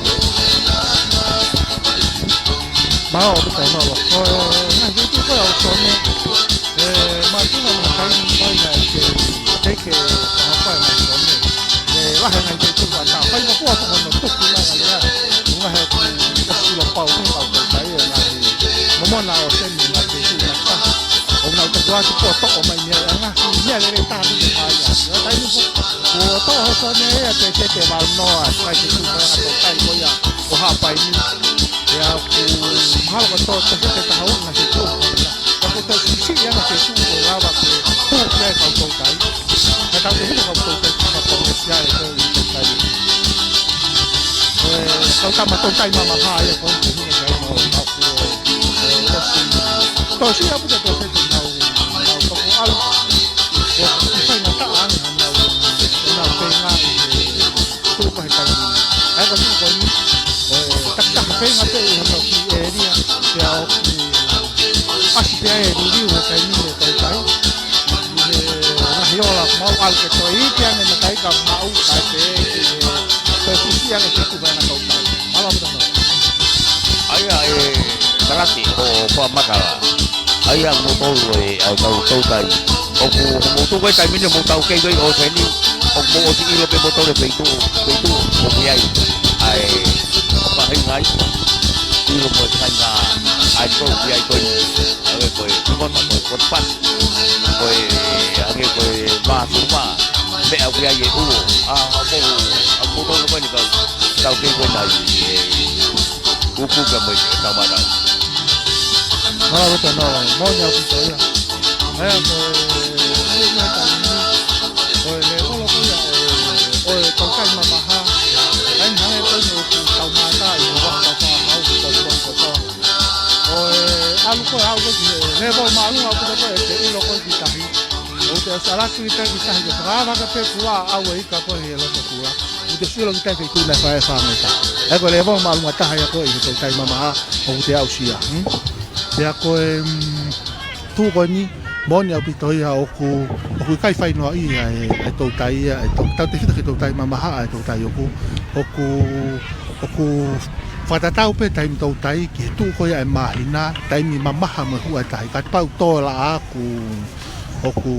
Mālō, ʻoku tau mālō. Ko e ngaahi feituʻu ko ē ʻo Sone, ē, mātuʻa mo e taimi ko ē naʻe ke, ke ke, ha fai mai Sone. Ē, lahi e ngaahi feituʻu ʻa tā. Fai mo kua ko hono tuki mai ngaahi meʻa. Ko e ngaahi ʻoku ʻosi ʻilo pau ko e kau toutai e ngaahi momona ʻo Sone ngaahi feituʻu naʻa ka. ʻO nau taku atu ko toʻo mai meʻa e ngaahi meʻa lelei taha ʻi he ʻai ia. Ē, taimi ko, ko toʻo ho Sone ia te te te mau noa, ngaahi feituʻu ko e ngaahi toutai ko ia, ʻo Haʻapai ni. Pea ʻoku mahalo ko tō te te te taha ua ngaahi feituʻu ko ia. Ka ko tō siʻisiʻi ʻa e ngaahi feituʻu ko e lava ke hū pē kau toutai. Ka tau te hū kau toutai, ka tau te sia e kau toutai. Ē, kau tama toutai mamaha ia ko e te hū ia mo, mo, ē, ʻosi. Tō siʻi ʻapu te tō te te mau, mau toko ʻalu. ʻOku faingataʻa ange nau, nau feinga ʻi he tuʻu ko ē he taimi ni. ʻA ia ko e tuʻu ko eni, ʻo e takitaha feinga pē ʻi hono kiʻi ʻēlia, pea ʻoku ʻasi pē ʻa e liliu he taimi ni e toutai. ʻI he ngaahi ola mau ʻalu ke toe iiki ange naʻe ʻikai ke maʻu kae pē, ʻi he toe siʻisiʻi ange ke tuʻu pē ʻa e toutai. Mālō ʻaupito. ʻA ia e kalati ʻo Fua Makala. ʻA ia mo tolu e, ʻa e kau toutai. ʻOku mou tuʻu ko e taimi ni mou taukei ko ē ʻo Sone. ʻOku mou ʻosi ʻilo pē mo tolu e feituʻu, feituʻu ʻoku ʻi ai. ʻA e, ʻo ka hei ngai. ʻIlo mo e kāinga ʻa e kou ʻi ai ko ē. ʻA e ko e, ko e, ko e, ko e pasi. Ko e, ʻa e ko e, māsuma. Meʻa ʻoku ʻi ai e uo. ʻA, ʻa mou, ʻa mou tolu ko eni kau, taukei ko ē nai. Ē, Kuku ka mai ke tau mana. Mālō ʻaupito, mālō. Moʻoni ʻaupito ia. ʻA ia ko e, ko e meʻa taimi ni, ko e lēvolo ko ia ʻo e, ʻo e toutai mamaha. ʻA ia hangē ko eni ʻoku tau mātā ʻi he ʻaho fakahau ko e kotoa. ʻO e ʻalu ko ē ʻalu ko ē ki he lēvolo māʻolunga ʻaupito ko ē ʻe te ʻilo ko ē ki tahi. ʻOku te ʻosi ʻalu atu ki tahi ki tahi ke fakaava ka pē kula ʻau e ika ko ē he loto kula. ʻOku te ʻosi ʻilo ki tahi feituʻu naʻe fai e fāngota. ʻA ia ko e lēvolo māʻolunga taha ia ko ē ʻi he toutai mamaha ʻoku te aʻusia. Hmm? Pea ko e, mm, tuʻu ko eni, moʻoni ʻaupito ia ʻoku, ʻoku ʻikai fai noaʻia e, e toutai ia, e tou-, tautefito ki he toutai mamaha ʻa e toutai ʻoku, ʻoku, ʻoku fakatatau pē taimi toutai ki he tuʻu ko ia e māhina, taimi mamaha mo e huʻa e tahi. Kapau tō e laʻā ʻoku ʻoku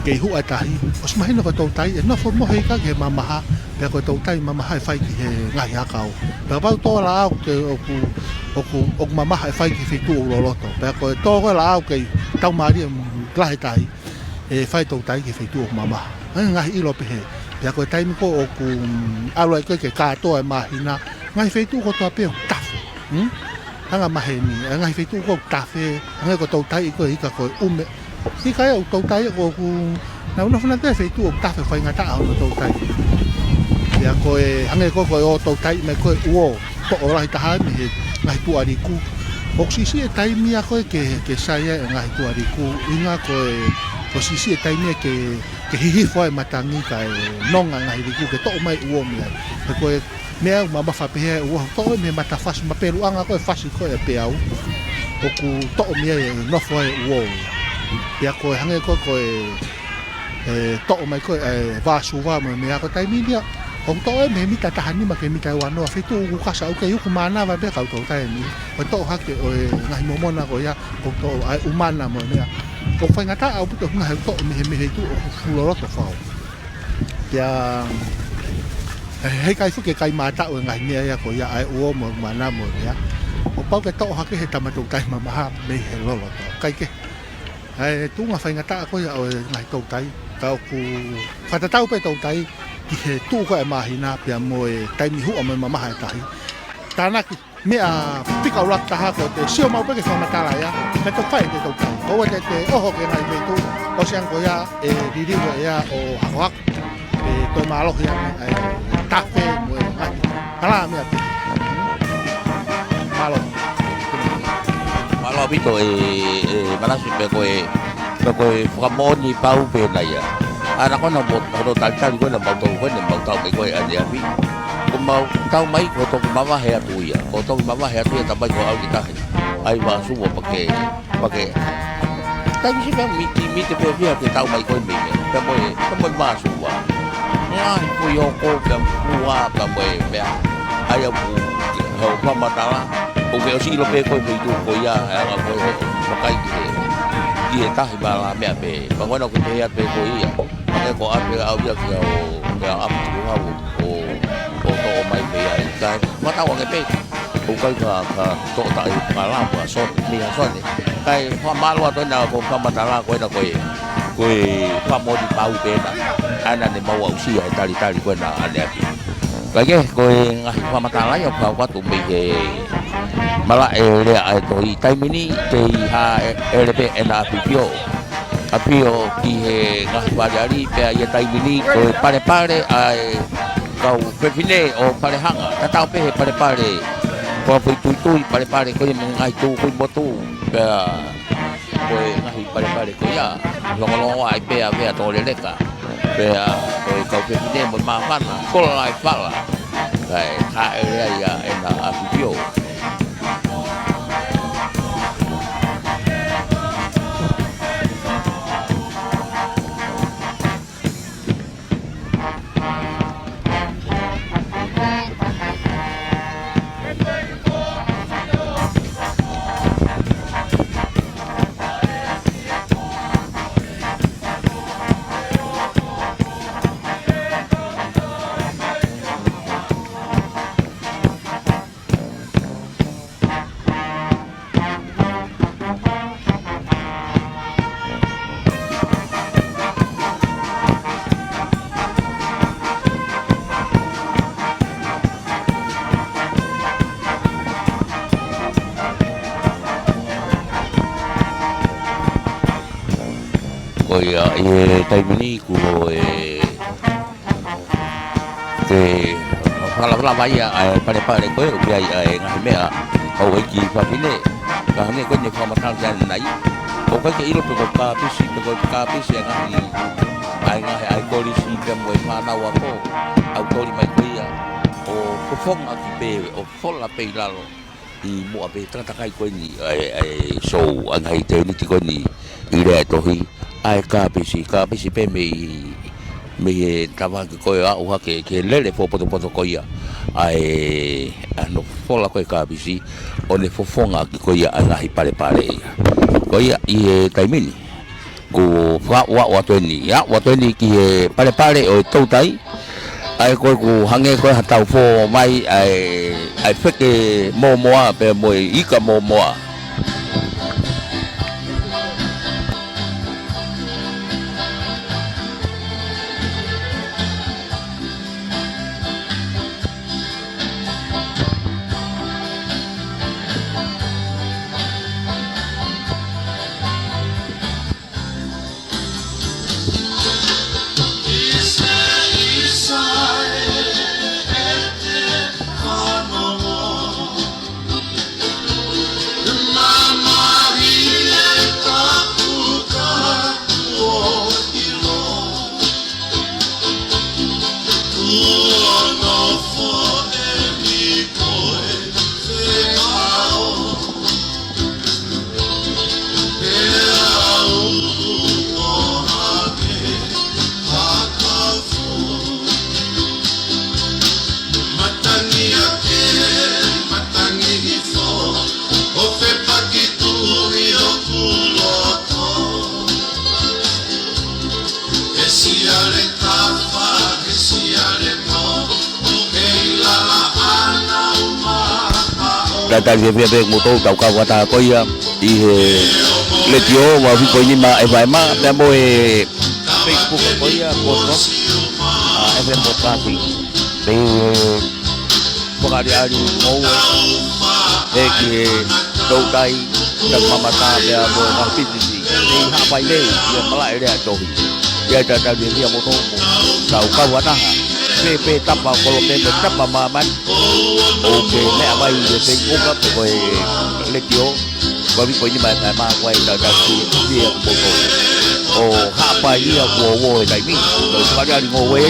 kei huʻa e tahi, ʻosi mahino ko e toutai ʻe nofo mohe ika ki he mamaha, pea ko e toutai mamaha ʻe fai ki he ngaahi ʻakau. Pea kapau tō e laʻā ʻoku, ʻoku, ʻoku mamaha ʻe fai ki he feituʻu ʻoku loloto. Pea ko e tō ko ē e laʻā ʻoku kei taumālie lahi e tahi, ʻe fai e toutai ki he feituʻu ʻoku mamaha. Ngaahi, ngaahi ʻilo pehē. Pea ko e taimi ko ē ʻoku, mm, ʻalu ai ko ē ke kātoa e māhina, ngaahi feituʻu kotoa pē ʻoku tafe. Hmm? Anga maheni, e ngaahi feituʻu ko ē ʻoku tafe, hangē ko e toutai ko ē ika ko e ʻume. Ika ia ʻoku toutai ko ē ʻoku nau nofo nautolu he feituʻu ʻoku tafe, faingataʻa hono toutai. Pea ko e hangē ko ē ko e ō toutai mai ko ē uo, toʻo lahi taha mei he ngaahi tuʻa liku. ʻOku siʻisiʻi e taimi ia ko ē ke, ke sai ai e ngaahi tuʻa liku. ʻUhinga ko e, ʻoku siʻisiʻi e taimi ia ke, ke hihifo ai e matangi kae nonga e ngaahi liku ke toʻo mai e uo mei ai. He ko e meʻa ʻoku mamafa pehē e uo, toʻo mei he matafasi, mapeluʻanga ko ē fasi ko ē e peau. ʻOku toʻo mei ai e nofo ai e uo. Pea ko e hangē ko ē ko e, e toʻo mai ko ē e vāsuva mo e meʻa ko e taimi ni ia. ʻOku toʻo mei he mita taha nima ki he mita ua noa, feituʻu ʻoku kasa, ʻoku kei uku mānava pē kau toutai ni. ʻO toʻo hake ʻo e ngaahi momona ko ia, ʻoku toʻo ai e ʻumana mo e meʻa. ʻOku faingataʻa ʻaupito e ngaahi toʻo mei he, mei he feituʻu ʻoku fuʻu loloto fau. Pea, ē, heʻikai fuʻu ke kai mātaʻu e ngaahi meʻa ia ko ia ʻa e uo mo e ʻumana mo e meʻa. ʻOku pau ke toʻo hake ʻe he tama toutai mamaha mei he loloto. ʻIkai ke, ʻa e tuʻunga faingataʻa ko ia ʻo e ngaahi toutai. Ka ʻoku fakatatau pē toutai ki he tuʻu ko ē e māhina pea mo e taimi huʻa mo e mamaha e tahi. Tānaki. Meʻa fika ʻuluaki taha ko ʻete sio maʻu pē ki he fakamatala ia, pea toki fai ʻete toutai. ʻOua te te ʻoho ki he ngaahi feituʻu, ʻosi ange ko ia ʻe liliu ʻe ia ʻo hakohako, ʻe toe mālohi ange ʻa e tafe mo e ngaahi. Kalā meʻa pē. Mālō. Mālō ʻaupito ē, ē, Manasi pea ko e Ka ko e fakamoʻoni pau pē ʻena ia. ʻA ia ko ena mo, ko hono talitali ko ena mautolu ko ena mau tau mai ko ē ʻaneafi. Ko mau tau mai ko toki mavahe atu ia. Ko toki mavahe atu ia tamai ko au ki tahi. ʻa e vāsua pea ke, pea ke. Taimi siʻi pea miti, miti pē pea ke tau mai ko ē mei ai. Pea mo e, pea mo e vāsua. Ngaahi foʻi hoko pea mua pea mo e meʻa. ʻA ia ʻoku, he ʻoku fakamatala. ʻOku ke ʻosi ʻilo pē ko e feituʻu ko ia, he anga ko ē, vakai ki he, ki he tahi mala meʻa pē. Pea ko ena ʻoku pehē atu pē ko ia. Pea ko ʻape au ia kia ʻo, kia ʻapi tuku hau ʻo, ʻo toʻo mai mei ai. Kae, matau ange pē. ʻOku ʻikai ka, ka toʻo taʻe ka lava, so, mei ha sone. Kae fakamālō atu ena ko e fakamatala ko ena ko e, ko e fakamoʻoni pau pē ena. ʻA ena ne mau aʻusia he talitali ko ena ʻaneafi. Kae kehe ko e ngaahi fakamatala ia ʻoku fakakau atu mei he malaʻe lea ʻa e tohi taimi ni, kei hāʻele pē ʻEna ʻAfio. ʻAfio ki he ngaahi fale ali, pea ʻi he taimi ni ko e palepale ʻa e kau fefine ʻo Palehanga. Tatau pē he palepale, ko e foʻi tuitui palepale ko ia mo e ngaahi tūkuimotu. Pea ko e ngaahi palepale ko ia, longolongo ai pea vea tō leleka. Pea ko e kau fefine mo e māfana, kola e fala. Kae hāʻele ai ʻa ʻEna ʻAfio. Ko ia, ʻi he taimi ni kuo ʻi he fakalavalava ia ʻa e palepale ko ē, ʻoku ʻi ai ʻa e ngaahi meʻa houʻeiki fafine. Ka hangē ko eni fakamatala ki ai ʻanenai. ʻOku ʻikai ke ʻilo pe ko e kāpisi, pe ko e kāpisi ʻa e ngaahi, ʻa e ngaahi ʻa e kolisi pea mo e fānau ako. ʻOku toli mai ko ia ʻo fofonga ʻaki pē, ʻo fola pē ʻi lalo. ʻI muʻa pē takatakai ko eni, ʻa e, ʻa e sou, ʻa e ngaahi tēniti ko eni, ʻi lea e tohi, ʻa e kāpisi, kāpisi pē mei, mei he tavaki ko ē ʻo aʻu hake, ke lele fakapotopoto ko ia, ʻa e, ʻa hono fola ko ē kāpisi, ʻo ne fofonga ʻaki ko ia ʻa e ngaahi palepale ia. Ko ia ʻi he taimi ni, kuo fakaaʻuaʻu atu eni, aʻu atu eni ki he palepale ʻo e toutai, ʻa ē ko ē ʻoku hangē ko ē ha tau fō mai ʻa e, ʻa e feke mōmoa pea mo e ika mōmoa. Talitali fiefia pē kimoutolu tau kau fakataha ko ia ʻi he letiō, valu fitu poini nima F M, pea mo e Facebook ko ia, ko Tom, ʻa, F M Broadcasting. Pea fakaʻaliʻali ngoue, ʻe ki he toutai, tangimamata pea mo e ngaahi pisinisi. Mei Haʻapai lei, ʻi he malaʻe lea tohi. ʻIo talitali fiefia kimoutolu, tau kau fakataha. Pē, pē tapa kolo pē, pē tapa māmani. ʻOku ke meʻa mai ʻi he Facebook pe ko e letiō. Valu fitu poini nima F M, ko e talitali fiefia kimoutolu. ʻO Haʻapai ia kuo ō he taimi. Ko e fakaʻaliʻali ngoue.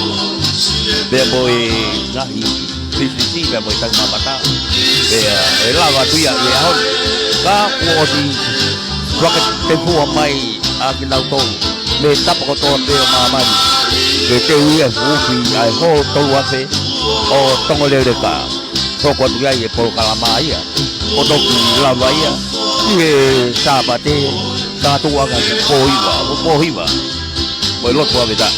Pea mo e ngaahi pisinisi, pea mo e tangimamata. Pea ʻe lava atu ia ʻi he ʻaho ni. Ka kuo ʻosi fakatefua mai ʻa kinautolu mei he tapa kotoa pē ʻo māmani ke teu ia ʻi he fuʻu ufi ʻa e holo tolu afe ʻo Tongoleleka. Hoko atu ai e polokalama ia ʻo toki lava ia ʻi he Sāpate, ka tuʻu ange ki he pō hiva, pō hiva. Mo e lotu ʻave ta.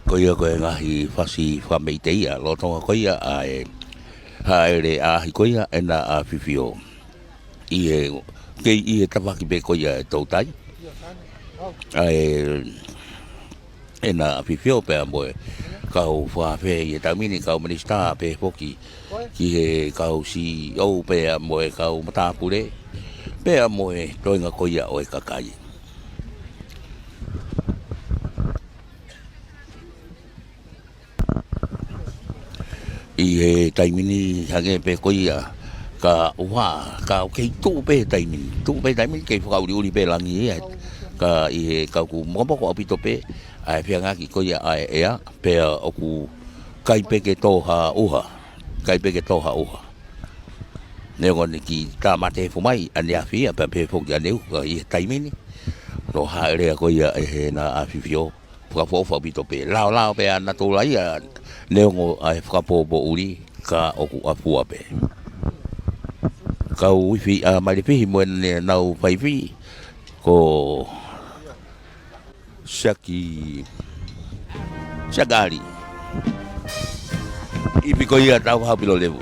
Ko ia ko e ngaahi fasi fakameʻite ia lolotonga ko ia ʻa e hāʻele ʻaʻahi ko ia ʻEna ʻAfifio. ʻI he, kei ʻi he tafaʻaki pē ko ia e toutai ʻa e ʻEna ʻAfifio pea mo e kau fakaafe ʻi he taimi ni, kau minisitā pehē foki ki he kau CEO pea mo e kau matāpule pea mo e toenga ko ia ʻo e kakai. ʻI he taimi ni hangē pē ko ia ka ʻuha, ka ʻoku kei tuʻu pē taimi ni, tuʻu pē taimi ni, kei fakaʻuliʻuli pē langi ia. Ka ʻi he ka ʻoku mokomoko ʻaupito pē ʻa e feangaki ko ia ʻa e ʻea, pea ʻoku ʻikai pē ke tō ha ʻuha, ʻikai pē ke tō ha ʻuha. Neongo ʻene kiʻi tāmate hifo mai ʻaneafi ia pea pehē foki ʻaneuhu, ka ʻi he taimi ni, ʻoku hāʻele ko ia ʻEna ʻAfifio, fakaʻofoʻofa ʻaupito pē. Laolao pē ʻa natula ia, neongo ʻa e fakapōpōʻuli ka ʻoku ʻafua pē. Kau ifi ʻa Malifihi mo ʻenau faifi ko Siaki, Siakali. Ifi ko ia tau hau pilo levu.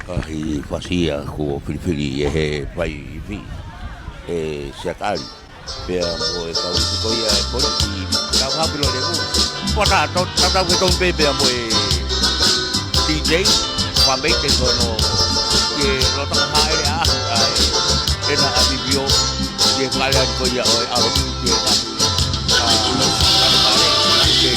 ʻAi fasi ia kuo filifili ʻe he fai ifi ʻe Siakali. Pea mo e kau ifi ko ia ʻe Polisi, kau hapi lo le mu. Pota, tau, tau, tau ke tonu pē pea mo e D J, pa mei te kono, ke lo taka haere a, a, e na a bibio, ke kale a ko ia ʻo e aro ni, ke na, a, kale kale, ke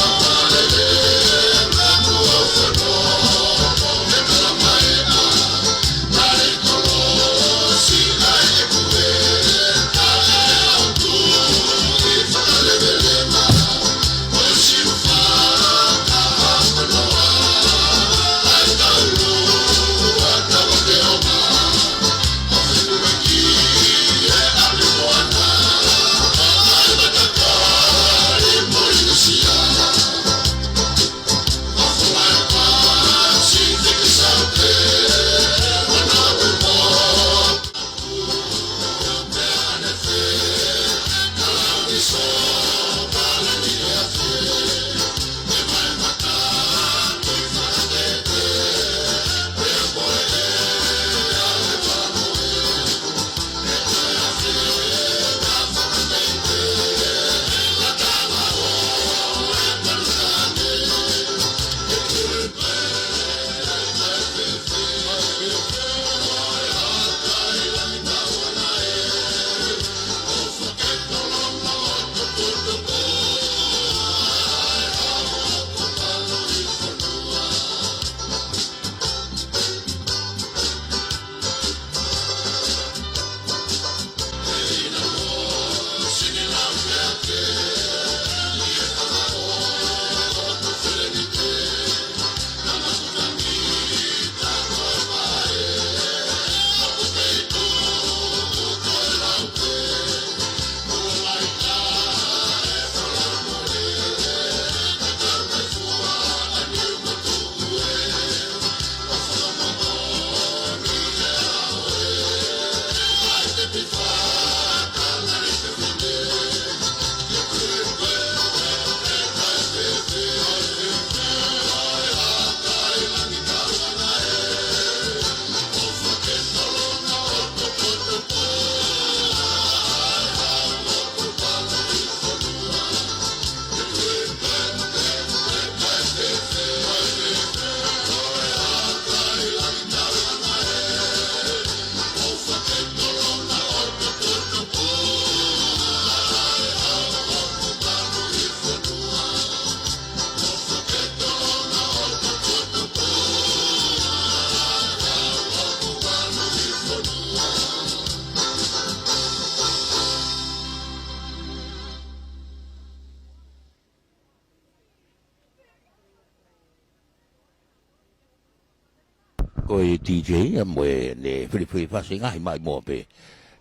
Ko e D J ia mo e ne filifili fasi ngaahi mai mo pē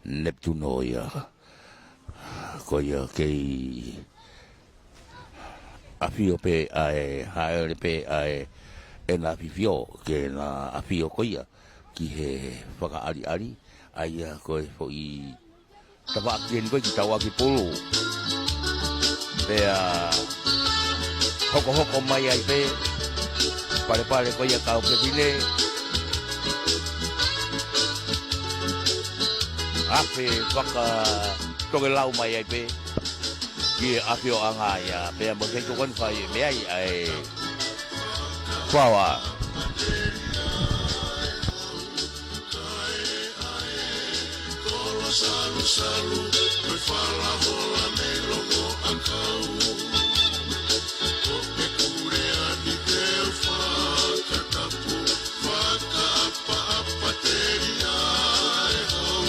Neptuno ia. Ko ia kei ʻafio pē ʻa e, haʻele pē ʻa e, ʻena ʻafifio, ke na ʻafio ko ia ki he fakaʻaliʻali, ʻa ia ko e foʻi tafaʻaki eni ko e ki Tauʻakipulu. Pea hokohoko mai ai pē, palepale ko ia kau fefine. Afe fakatokelau mai ai pē. Ki he ʻafioʻanga ia, pea mo kei tokoni fai meʻa ai ʻa e fala. Kolo salusalu, ko e fala hola mei longoʻakau. Ko e kule ani te u fakatapu, fakaʻapaʻapa telia e hau.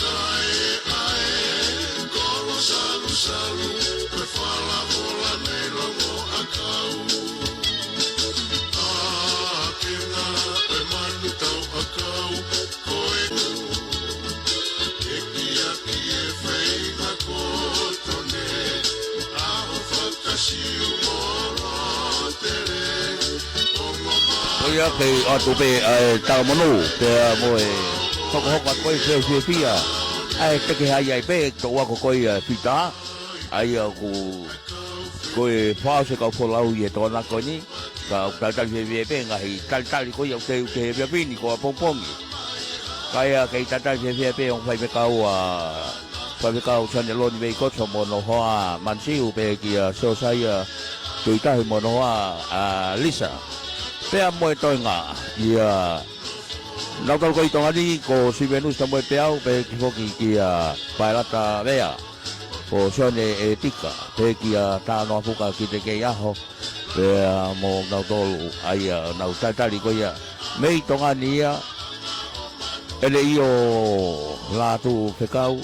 Kae ʻae, kolo salusalu, ko e fala hola mei longoʻakau. ʻA kena e manu tauʻakau, ko e ku. Tekiaki e feinga koto ne, ʻaho fakasiu ʻolo tele, ongo ma. Ko ia kei ʻoatu pē ʻa e talamonū, pea mo e hokohoko atu ko e fiefia. ʻA e teke hai ai pē, toʻu ako ko ia fita, ʻa ia ʻoku, ko e fao se kau folau ʻi he tōnako ni. Ka ʻoku talitali fiefia pē ngaahi talitali ko ia ʻoku teuteu he efiafi ni ko ʻapongipongi. Ka ia kei talitali fiefia pē ʻa e faifekau ʻa, faifekau Sione Loni Veikoto mo hono hoa Mansiu pehē kia Siosaia Tuʻitahi mo hono hoa ʻa Lisa. Pea mo e toenga ia nautolu ko ē ʻi Tonga ni ko Sivenusi Tamoepeau pehē foki kia Paelata Vea. Ko Sione ʻEtika pehē kia Tanoa Fuka Kitekeiʻaho. Pea mo nautolu ʻa ia ʻoku nau talitali ko ia mei Tonga ni ia. ʻEne ʻio Lātū Fekau,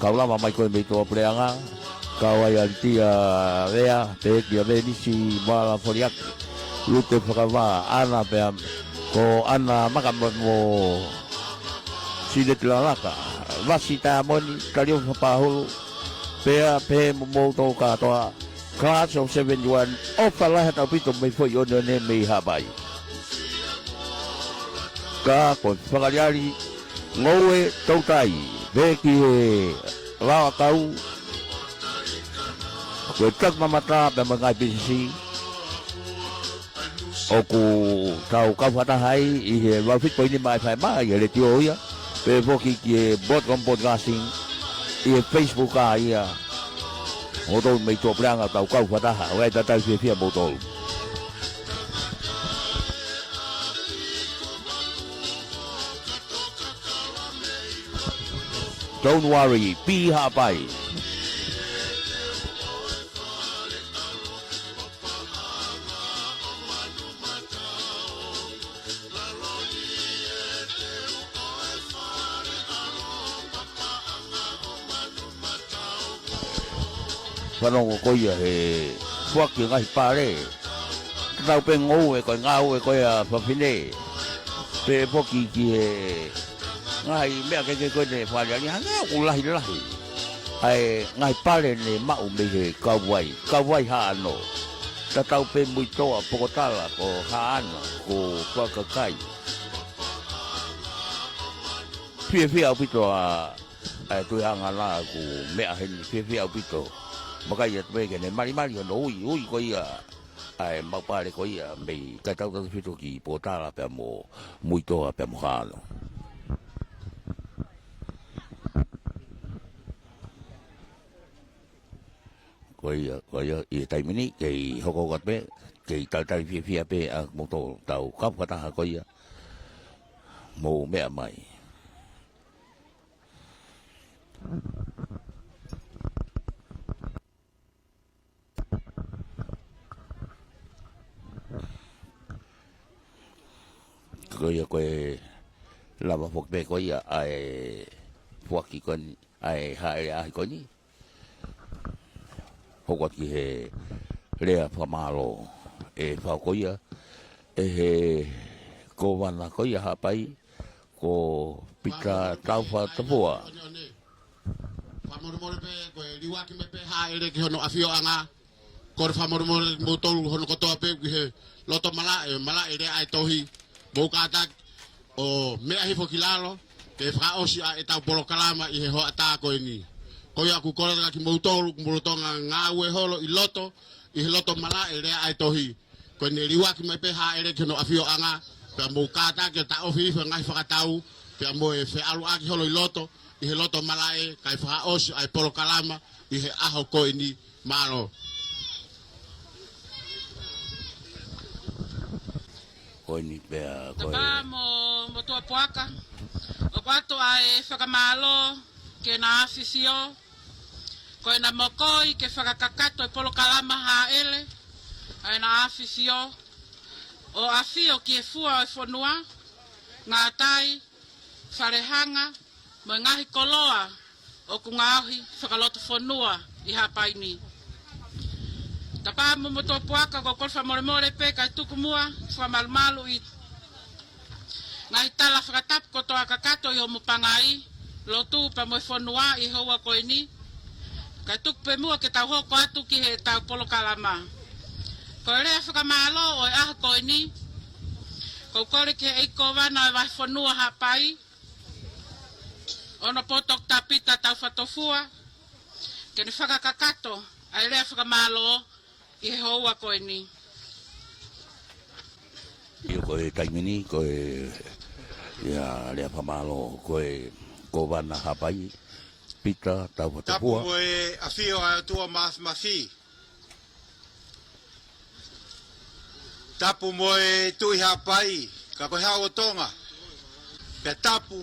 kau lava mai ko ē mei Tuʻapuleʻanga, kau ai ʻa Litia Vea, pehē kia Venisi Moala Foliaki, Lute Fakavā, ʻAna pea ko ʻAna Maka mo, mo Sineti Lalaka, Vasi Taimoni, Kaliofa Pahulu, pea pehē mo moutolu kātoa, Class of seventy-one, ʻofa lahi atu ʻaupito mei Foʻi ʻOneʻone mei Haʻapai. Ka ko e fakaʻaliʻali, Ngoue Toutai, pehē ki he Vaoʻakau, ko e taki mamata pea mo e ngaahi pisisi, ʻoku tau kau fakataha ai ʻi he valu fitu poini nima F M ʻi he letiō ia, pehē foki ki he Broadcom Broadcasting, ʻi he Facebook ʻa ia, ʻo tau mei Tuʻapuleʻanga tau kau fakataha, ʻoku ʻi ai e talitali fiefia moutolu. Don't worry, be happy. Fanongo ko ia he foaki ngaahi pale. Tatau pē ngoue ko e ngāue ko ia fafine. Pehē foki ki he ngaahi meʻa kehekehe ko ē ne fale ali hangē ʻoku lahilahi ʻa e ngaahi pale ne maʻu mei he kauvai, kauvai Haʻano. Tatau pē Muitoa, Pokotala, ko Haʻana, ko Fakakai. Fiefia ʻaupito ʻa, ʻa e Tuʻi Hangana ʻoku meʻa heni, fiefia ʻaupito. Vakai atu pē ke ne malimali hono ui, ui ko ia ʻa e maʻu pale ko ia mei Kaitautafito ki Pokotala pea mo Muitoa pea mo Haʻano. Ko ia, ko ia, ʻi he taimi ni, kei hokohoko atu pē, kei talitali fiefia pē ʻa moutolu tau kau fakataha ko ia, mou meʻa mai. Ko ia ko e lava foki pē ko ia ʻa e foaki ko eni, ʻa e hāʻele ʻaʻahi ko eni. Hoko atu ki he lea fakamālō ʻe fai ko ia ʻe he Kōvana ko ia Haʻapai, ko Pita Taufa Tafua. Fakamolemole pē, ko e liuaki mai pē hāʻele ki hono ʻafioʻanga. Kole fakamolemole moutolu hono kotoa pē ki he loto malaʻe, malaʻe lea ʻa e tohi. Mou kātaki ʻo meʻa hifo ki lalo, ke fakaʻosi ʻa ʻetau polokalama ʻi he hoʻatā ko eni. Ko ia ʻoku kole atu kimoutolu, ʻoku mou lolotonga ngāue holo ʻi loto, ʻi he loto malaʻe lea ʻa e tohi. Ko ʻene liuaki mai pē hāʻele ki hono ʻafioʻanga, pea mou kātaki ʻo taʻofi hifo e ngaahi fakatau, pea mo e feʻaluʻaki holo ʻi loto, ʻi he loto malaʻe, kae fakaʻosi ʻa e polokalama ʻi he ʻaho ko eni. Mālō. Ko eni pea, ko e Tapa mo, mo Tuʻapuaka. ʻOku ʻoatu ʻa e fakamālō ki heʻena ʻAfifio, ko ʻena mokoi ke fakakakato e polokalama hāʻele ʻa ʻena ʻAfifio, ʻo ʻafio ki he fua ʻo e fonua, ngātai, falehanga, mo e ngaahi koloa ʻoku ngaohi fakalotofonua ʻi Haʻapai ni. Tapa mo, mo Tuʻapuaka, ʻoku ou kole fakamolemole pē kae tuku muʻa fakamalumalu ʻi he ngaahi tala fakatapu kotoa kakato ʻi hoʻomo pangai lotu pea mo e fonua ʻi he houa ko eni. Kae tuku pē muʻa ke tau hoko atu ki heʻetau polokalama. Ko e lea fakamālō ʻo e ʻaho ko eni, ʻoku ou kole ki he ʻEiki Kōvana ʻo e Vahefonua Haʻapai, ʻOnopo Toketā Pita Taufa Tafua, ke ne fakakakato ʻa e lea fakamālō ʻi he houa ko eni. ʻIo, ko e taimi ni, ko e, ia, lea fakamālō, ko e Kōvana Haʻapai, Pita Taufatofua. Tapu mo e ʻafio ʻa e ʻOtua Māfimafi. Tapu mo e Tuʻi Haʻapai, ka ko e Hau ʻo Tonga. Pea tapu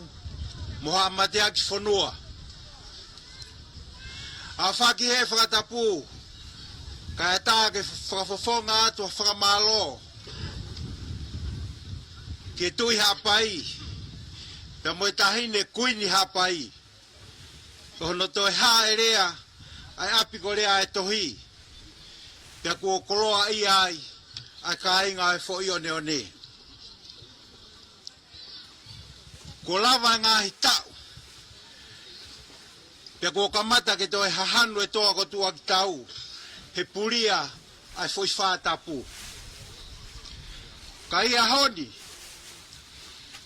mo haʻa mateaki fonua. ʻA faki he fakatapu, kae ʻatā ke fakafofonga atu ha fakamālō ki he Tuʻi Haʻapai, pea mo e Taʻahine Kuini Haʻapai, ʻo hono toe hāʻelea ʻa e ʻapi ko Lea ʻa e Tohi, pea kuo koloaʻia ai ʻa e kāinga ʻo e Foʻi ʻOneʻone. Kuo lava e ngaahi taʻu, pea kuo kamata ke toe hahanu e toa ko Tuʻakitau he pulia ʻa e foʻi fā tapu. Ka ʻi he ʻaho ni,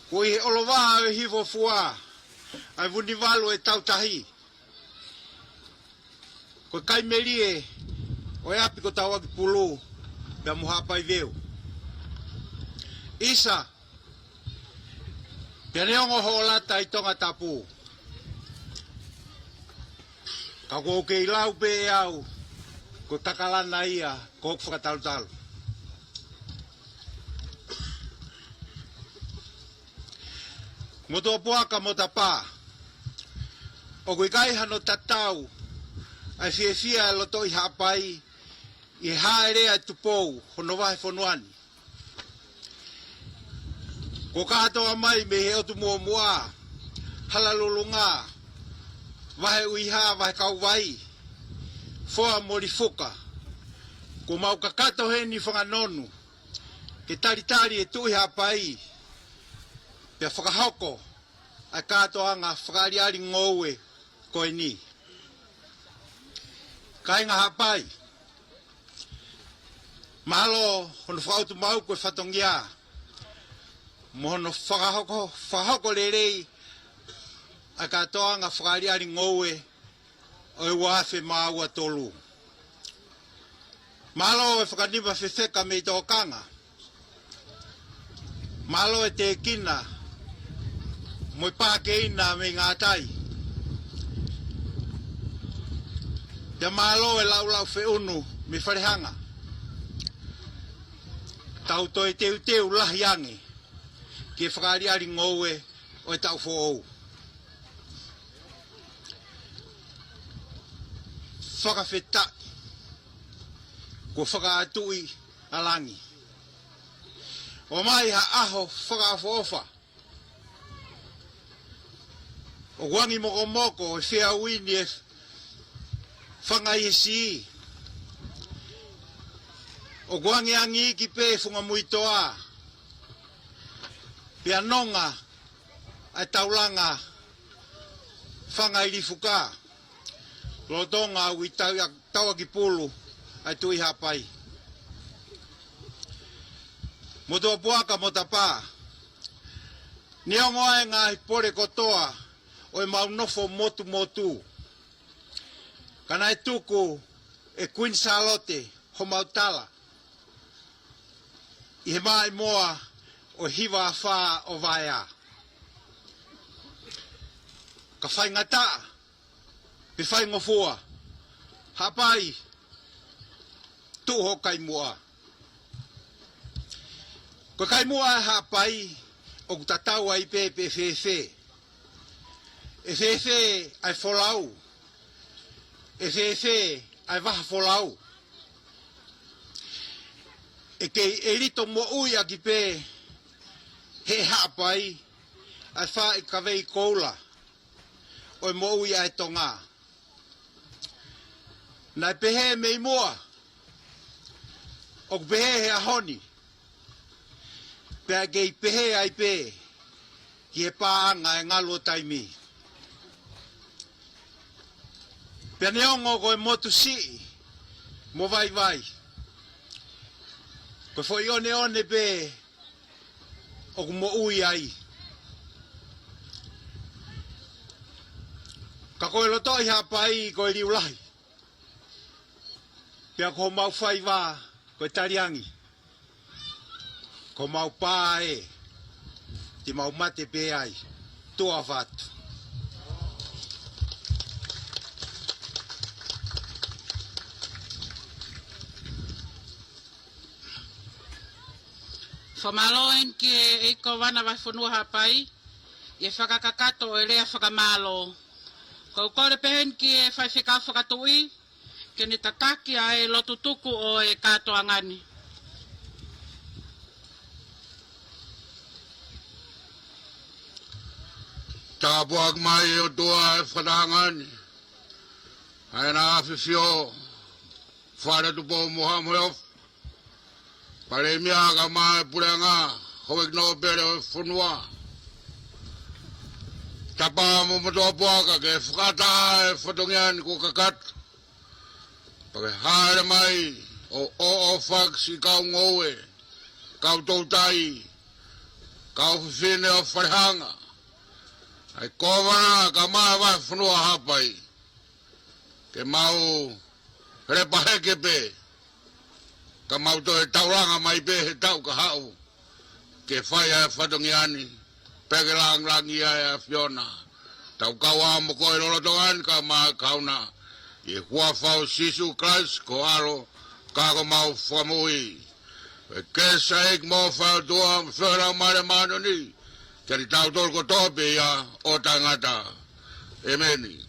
kuo ʻi he ʻolovā ʻo e Hivofua ʻa e Vunivalu ʻo e Tautahi, ko e kaimelie ʻo e ʻapi ko Tauakipulu pea mo Haʻapai Veu. ʻIsa, pea neongo hoʻo lata ʻi Tongatapu, ka ʻoku ou kei lau pē ʻe au, ko e kakalana ia ko hoku fakatalutalu. Motuʻapuaka mo Tapa, ʻoku ʻikai hano tatau ʻa e fiefia ʻa e lotoʻi Haʻapai ʻi he hāʻelea ʻa e Tupou hono vahefonua ni. Kuo kātoa mai mei he ʻotu muʻomuʻa, Halalulunga, Vahe ʻUiha, Vahe Kauvai, Foa mo Lifuka. Kuo mau kakato heni fakanonu ke talitali e Tuʻi Haʻapai, pea fakahoko ʻa e kātoanga fakaʻaliʻali ngoue ko eni. Kāinga Haʻapai, mālō hono fakautu maʻu ko e fatongia mo hono fakahoko, fakahoko lelei ʻa e kātoanga fakaʻaliʻali ngoue ʻo e ua afe mā ua tolu. Mālō e fakanima fefeka mei tōkanga. Mālō e tēkina mo e pākeina mei ngātai. Pea mālō e laulauʻi feʻunu mei Falehanga. Tau toe teuteu lahi ange ki he fakaʻaliʻali ngoue ʻo e taʻu foʻou. Fakafetaʻi kuo fakaʻatuʻi ʻa langi. ʻOmai ha ʻaho fakaʻofoʻofa. ʻOku angi mokomoko e feau ni ʻe fanga ʻi he siʻi. ʻOku angiangi iiki pē e funga muitoa. Pea nonga ʻa e taulanga fanga ʻi Lifuka, lolotonga ʻoku ʻi Tau-, Tauakipulu ʻa e Tuʻi Haʻapai. Motuʻapuaka mo Tapa, neongo ʻa e ngaahi pole kotoa ʻo ʻemau nofo motumotu, ka naʻe tuku ʻe Kuini Sālote homau tala ʻi he maʻimoa ʻo e hiva afā ʻo Vaea. Ka faingataʻa pe faingofua, Haʻapai, tuʻu hoʻo kai muʻa. Ko e kai muʻa ʻa Haʻapai ʻoku tatau ai pē pe ʻe fēfē. ʻE fēfē ʻa e folau, ʻe fēfē ʻa e vaha folau, ʻe kei ʻelito moʻui ʻaki pē ʻe Haʻapai ʻa e faʻahikavei koula ʻo e moʻui ʻa e Tonga. Naʻe pehē mei muʻa, ʻoku pehē he ʻaho ni, pea kei pehē ai pē ki he paʻanga ʻe ngalu ʻo taimi. Pea neongo ko e motu siʻi mo vaivai, ko e foʻi ʻoneʻone pē ʻoku moʻui ai. Ka ko e lotoʻi Haʻapai ko e liu lahi, pea ko homau faiva ko e taliangi. Ko mau pā ē, te mau mate pē ai. Tuʻa ʻofa atu. Fakamālō eni ki he ʻEiki Kōvana Vahefonua Haʻapai, ʻi he fakakakato ʻo e lea fakamālō. Ko u kole pē eni ki he faifekau fakatuʻi, ke ne tataki ʻa e lotu tuku ʻo e kātoanga ni. Tāpuaki mai ʻe ʻOtua e fakatahaʻanga ni. ʻA ʻEne ʻAfifio, Fale Tupou mo Haʻa Moheofo. Palēmia kae ʻumaʻā e puleʻanga, houʻeiki nōpele ʻo e fonua. Tapa mo Motuʻapuaka ke fakaʻatā e fatongia ni kuo kakato. Pea ke hāʻele mai ʻo ʻoʻofa ki siʻi kau ngoue, kau toutai, kau fefine ʻo Falehanga. ʻA e Kōvana kae ʻumaʻā e Vahefonua Haʻapai. Ke mau lepa heke pē, ka mau toe taulanga mai pē he taʻu ka haʻu, ke fai ʻa e fatongia ni, pea ke langilangiʻia ʻa e ʻAfiona. Tau kau ā mo koe lolotonga ni kae ʻumaʻā e kahaʻu na, ʻi he huafa ʻo Sīsū Kalaisi ko ho ʻAlo, ka ko homau Fakamoʻui. Pea ke sai ki mo fai ʻOtua, mo fai Laumālie Māʻoniʻoni, kiate kitautolu kotoa pē ia ʻo taʻengata. ʻEmeni.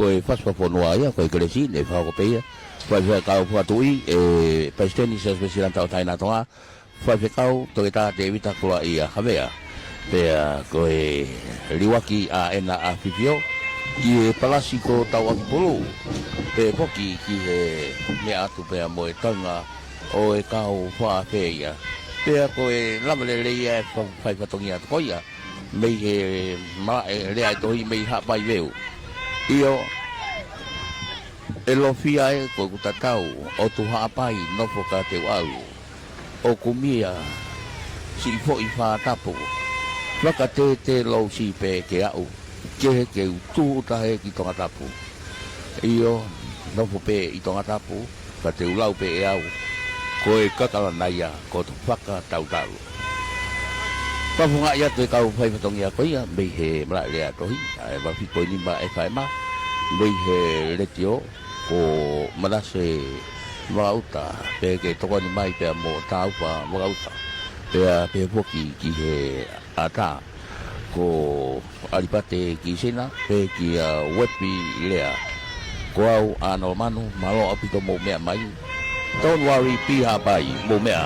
Ko e fasi fakafonua ia, ko e kelesi, ne fakahoko pē ia. Faifekau fakatuʻi, ʻe Palesiteni Siasi Uēsiliana Tauʻatāina ʻa Tonga, Faifekau Toketā Tēvita Kulaʻia Havea. Pea ko e liuaki ʻa ʻEne ʻAfifio, ki he palasi ko Tauʻakipulu. Pea foki ki he meʻa atu pea mo e taunga ʻo e kau faʻa feia. Pea ko e lava lelei ia e fa-, fai fatongia atu ko ia. Mei he malaʻe lea ʻa e tohi mei Haʻapai Veu. ʻIo, ʻe Lofia ē ko ʻeku tatau, ʻotu Haʻapai nofo ka te u ʻalu. ʻOku mia siʻi foʻi fā tapu, fakatētē lousi pē ke aʻu, kehe ke u tūʻuta hē ki Tongatapu. ʻIo, nofo pē ʻi Tongatapu, ka te u lau pē ʻe au, ko e kakalana ia ko hoto fakatautalu. Fakafofongaʻi atu e kau fai fatongia ko ia, mei he malaʻe lea ʻa e tohi, ʻa e valu fitu poini nima F M, mei he letiō, ko Manase Vakauta, pea ke tokoni mai pea mo Taufa Vakauta, pea pehē foki ki he ʻatā, ko ʻAlipate Kisina, pea kia Uepi Lea. Ko au ʻAna Lomanu, mālō ʻaupito mou meʻa mai. Don't worry, be happy, mou meʻa.